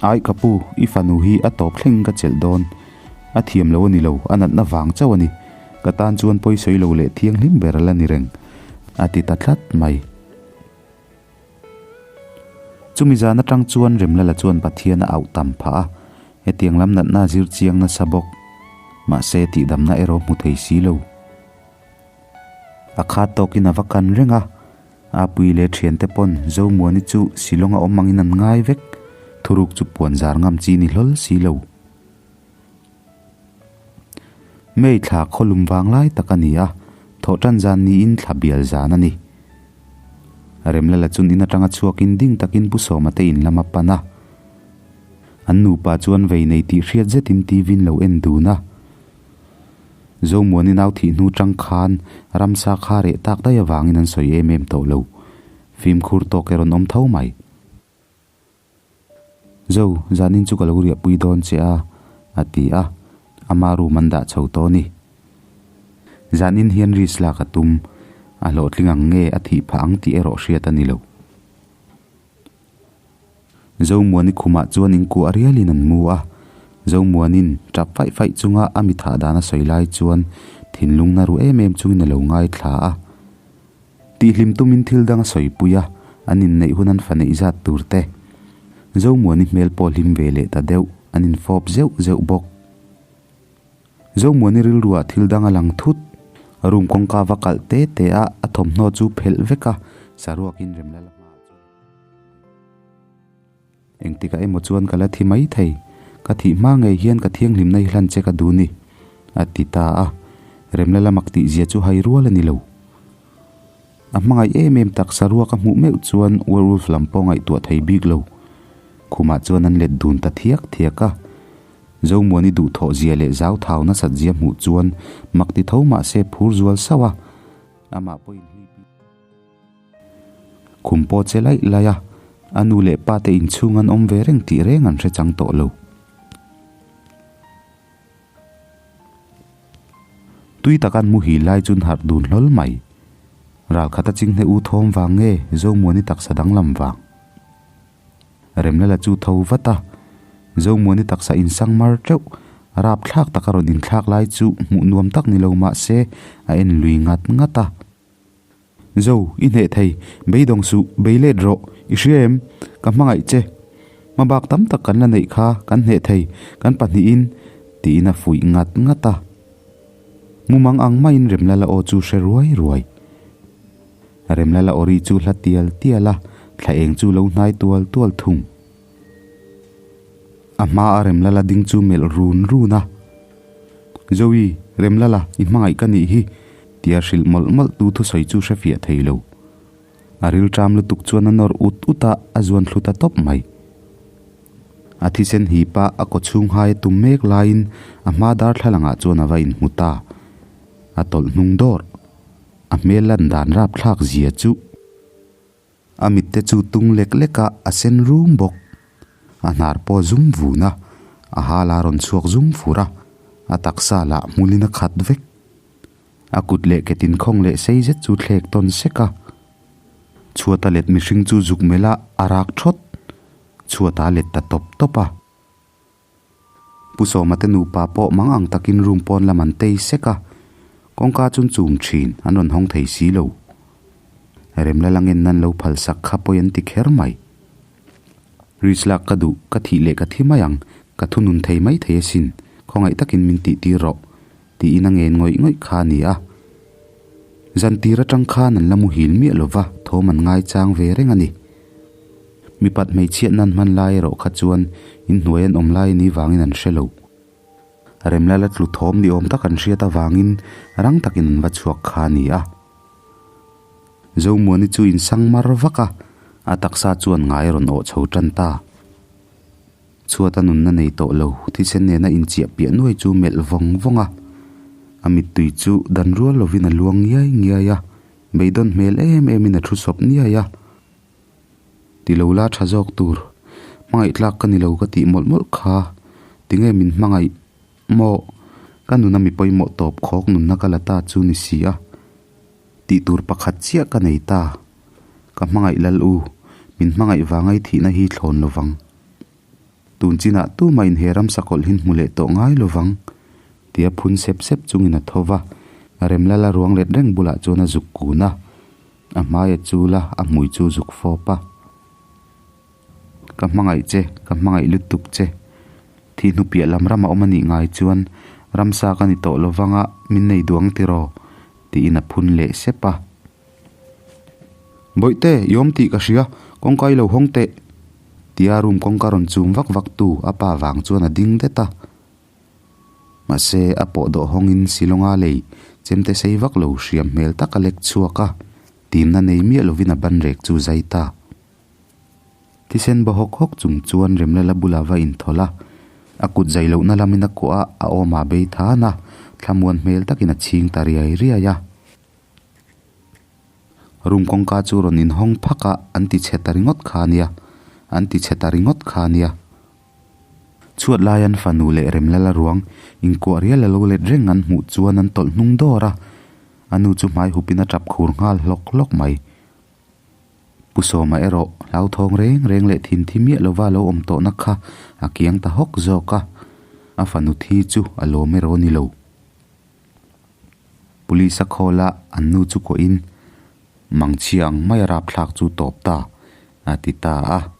Ai ka pu, i fanu hi a tawp thleng ka chelh dawn. A thiam lo a ni lo, a natna vang chauh a ni. Ka tan chuan pawisawi lo leh thianghlim ber a la ni reng, a ti ta tlat mai. Chumi zan atang chuan Remlala chuan Pathian a auh tam phah a, hetiang lam natna a zir chiang nasa bawk. Mahse tihdamna erawh hmu thei si lo. A khat tawkin a va kan reng a, A pui leh thiante pawn Zomuani chu Shillong a awm angin an ngai vek, thuruk chu puan zar ngam chi ni hlawl si lo. May thla khawlum vang lai tak a ni a, thawhtan zan niin thla bial zan a ni. Remlala chun in atanga chhuakin ding takin Pu Sawma te in lam a pan a. An nupa chuan vei nei tih hriat zetin TV in lo en dun a. Zomuani nau thih hnu tang khan ramsa kha reh tak daih avangin an sawi em em tawh lo. Fimkhur tawk erawh awm tho mai. Zo, zanin chu ka lo riahpui dawn che a, a ti a, ama room an dah chho tawh a ni. Zanin hian risk lak a tum, a hlawhtling ang nge a thih phah ang tih erawh hriat a ni lo. Zomuani khumah chuan inkuah rialin an mu a, Zomuanin tap faih faih chunga a mi thah dan a sawi lai chuan thinlung na ru em em chungin a lo ngaithla a. Tihhlim tumin thil dang a sawipui a, an inneih hun an fa neih zat tur te. Zomuani hmel pawh hlim ve leh ta deuh, an infawp zeuh zeuh bawk. Zomuani rilruah thil dang a lang thut. Room kawngka va kalh te te a, a thawmhnaw chu phelh vek a, saruakin Remlala hmaah chuan. Engtikah emaw chuan ka la thi mai thei, ka thih hma ngei hian ka thianghlimna hi hlan che ka duh ni, a ti ta a. Remlala mak tih zia chu hai rual a ni lo. A hmangaih em em tak saruak a hmuh meuh chuan werewolf lam pawh ngaihtuah thei bik lo. Khumah chuan an let dun ta thiak thiak a. Zomuani duhthawh zia leh zau thau nasat zia hmuh chuan mak ti tho mah se phur zual sauh a, amah pawhin hlip in. Khum pawh che laih laih a, a nu leh pa te inchhung an awm ve reng tih reng an hre chang tawh lo. Tui taka an muhil lai chun harh dun hlawl mai. Ral khat a chinghne u thawm vang nge Zomuani taksa danglam vang. Remlala chu tho vat a, Zomuani taksa insang mar teuh, rapthlak taka rawn inthlak lai chu hmuh nuam tak ni lo mah se a en lui ngat ngat a. Zo, i hneh thei, beidawng suh, bei let rawh, i hria em? Ka hmangaih che. Hmabak tam tak kan la neih kha, kan hneh thei, kan pahnihin, tiin a fuih ngat ngat a. Mumang ang maiin Remlala aw chu hre ruai ruai. Remlala aw ri chu hla tial tial a, thla eng chu lo hnai tual tual thung. A hma a Remlala ding chu melh run run a. Zoe, Remlala, i hmangaih ka nih hi, tia hrilh mawlh mawlh tu thusawi chu hre fiah thei lo. A rilṭam lutuk chuan a nawr ut ut a, a zuan thlu ta tawp mai. A thisen hip a, a kawchhung hai a tum mek laiin a hma darthlalangah chuan a va inhmu ta. A tawlh hnung dawr. A hmel lan dan rapthlak zia chu. A mitte chu tung lek lek a, a sen rum bawk. A hnar pawh zum vun a, a hal a rawn chhuak zum fur a, a taksa lah hmulin a khat vek. A kut leh ke tinkhawng leh sei zet chu thlek tawn sek a. Chhuata let mihring chu zuk melh a, a rak thawt. Chhuata a let ta tawp tawp a. Pu Sawma te nupa pawh mang ang takin room pawn lam an tei sek a, kawngka chun chum thin an rawn hawng thei si lo. Remlal angin nan lo phal sak kha pawi an ti kher mai. Risk lak ka duh, ka thih leh ka thi mai ang, ka thunun thei mai thei asin, khawngaih takin min tih tir rawh, tiin a ngen ngawih ngawih kha a ni a. Zantir atang khan an la muhil miah lova thawm an ngaichang ve reng a ni. Mipat hmeichhiat nan hman lai erawh kha chuan inhnuai an awm lai ni vangin an hre lo. Remlala tlu thawm ni awm tak an hriat avangin rang takin an va chhuak kha a ni a. Zomuani chu insang mar vak a, a taksa chuan ngai a rawn awh chho tan ta. Chhuata nunna nei tawh lo, thisen nena inchiah piah nuai chu melh vawng vawng a. A mittui chu dan rual lovin a luang ngiai ngiai a, beidawn hmel em emin a thu sawp niai a. Ti lo la tha zawk tur, hmangaih tlak ka ni lo ka tih mawlh mawlh kha, tinge min hmangaih maw? Ka nuna mi pawimawh tawp khawk nunna ka la ta chu ni si a, tih tur pakhat chiah ka nei ta, ka hmangaih lal u, min hmangaih vanga i thihna hi thlawn lo vang. Tun chinah tumah in he ramsa kawlh hin hmu leh tawh ngai lo vang, tia phun sep sep chungin a tho va, Remlala ruang let reng bulah chuan a zuk kun a. A hmai a chul a, a hmui chu zuk fawp a. Ka hmangaih che, ka hmangaih lutuk che. Thih hnu piah lam ram a awm a nih ngai chuan ramsa ka ni tawh lo vang a, min nei duh ang tiraw? tiin a phun leh sep a. Bawihte, i awm tih ka hria, kawngka i lo hawng teh! tia room kawngka rawn chum vak vak tu a pa vang chuan a ding det a. Mahse, a pawh dawh hawngin Shillonga lei chemte sei vak lo hriam hmel tak a lek chhuak a, timna nei miah lovin a ban rek chu zai ta. Thisen ba hawk hawk chung chuan Remlala bulah va inthawlh a, a kut zai lohna lamin a kuah a, a awmah bei than a. Thlamuan hmel takin a chhing ta riai riai a. Room kawngka chu rawn inhawng phak a, an ti chhe ta ringawt kha a nia, an ti chhe ta ringawt kha a nia. Chhuat lai an fanu leh Remlala ruang inkuah rial a lo let reng an hmuh chuan an tawlh hnung dawr a, a nu chu hmai hupin a tap khur nghal hlawk hlawk mai. Pu Sawma erawh hlauthawng reng reng leh thin thi miah lova lo awm tawhna kha a kiang ta hawk zawk a, a fanu thi chu a lawm erawh a ni lo. Police a call a, an nu chu kuahin mangchhia ang mai a rapthlak chu tawp ta, a ti ta a.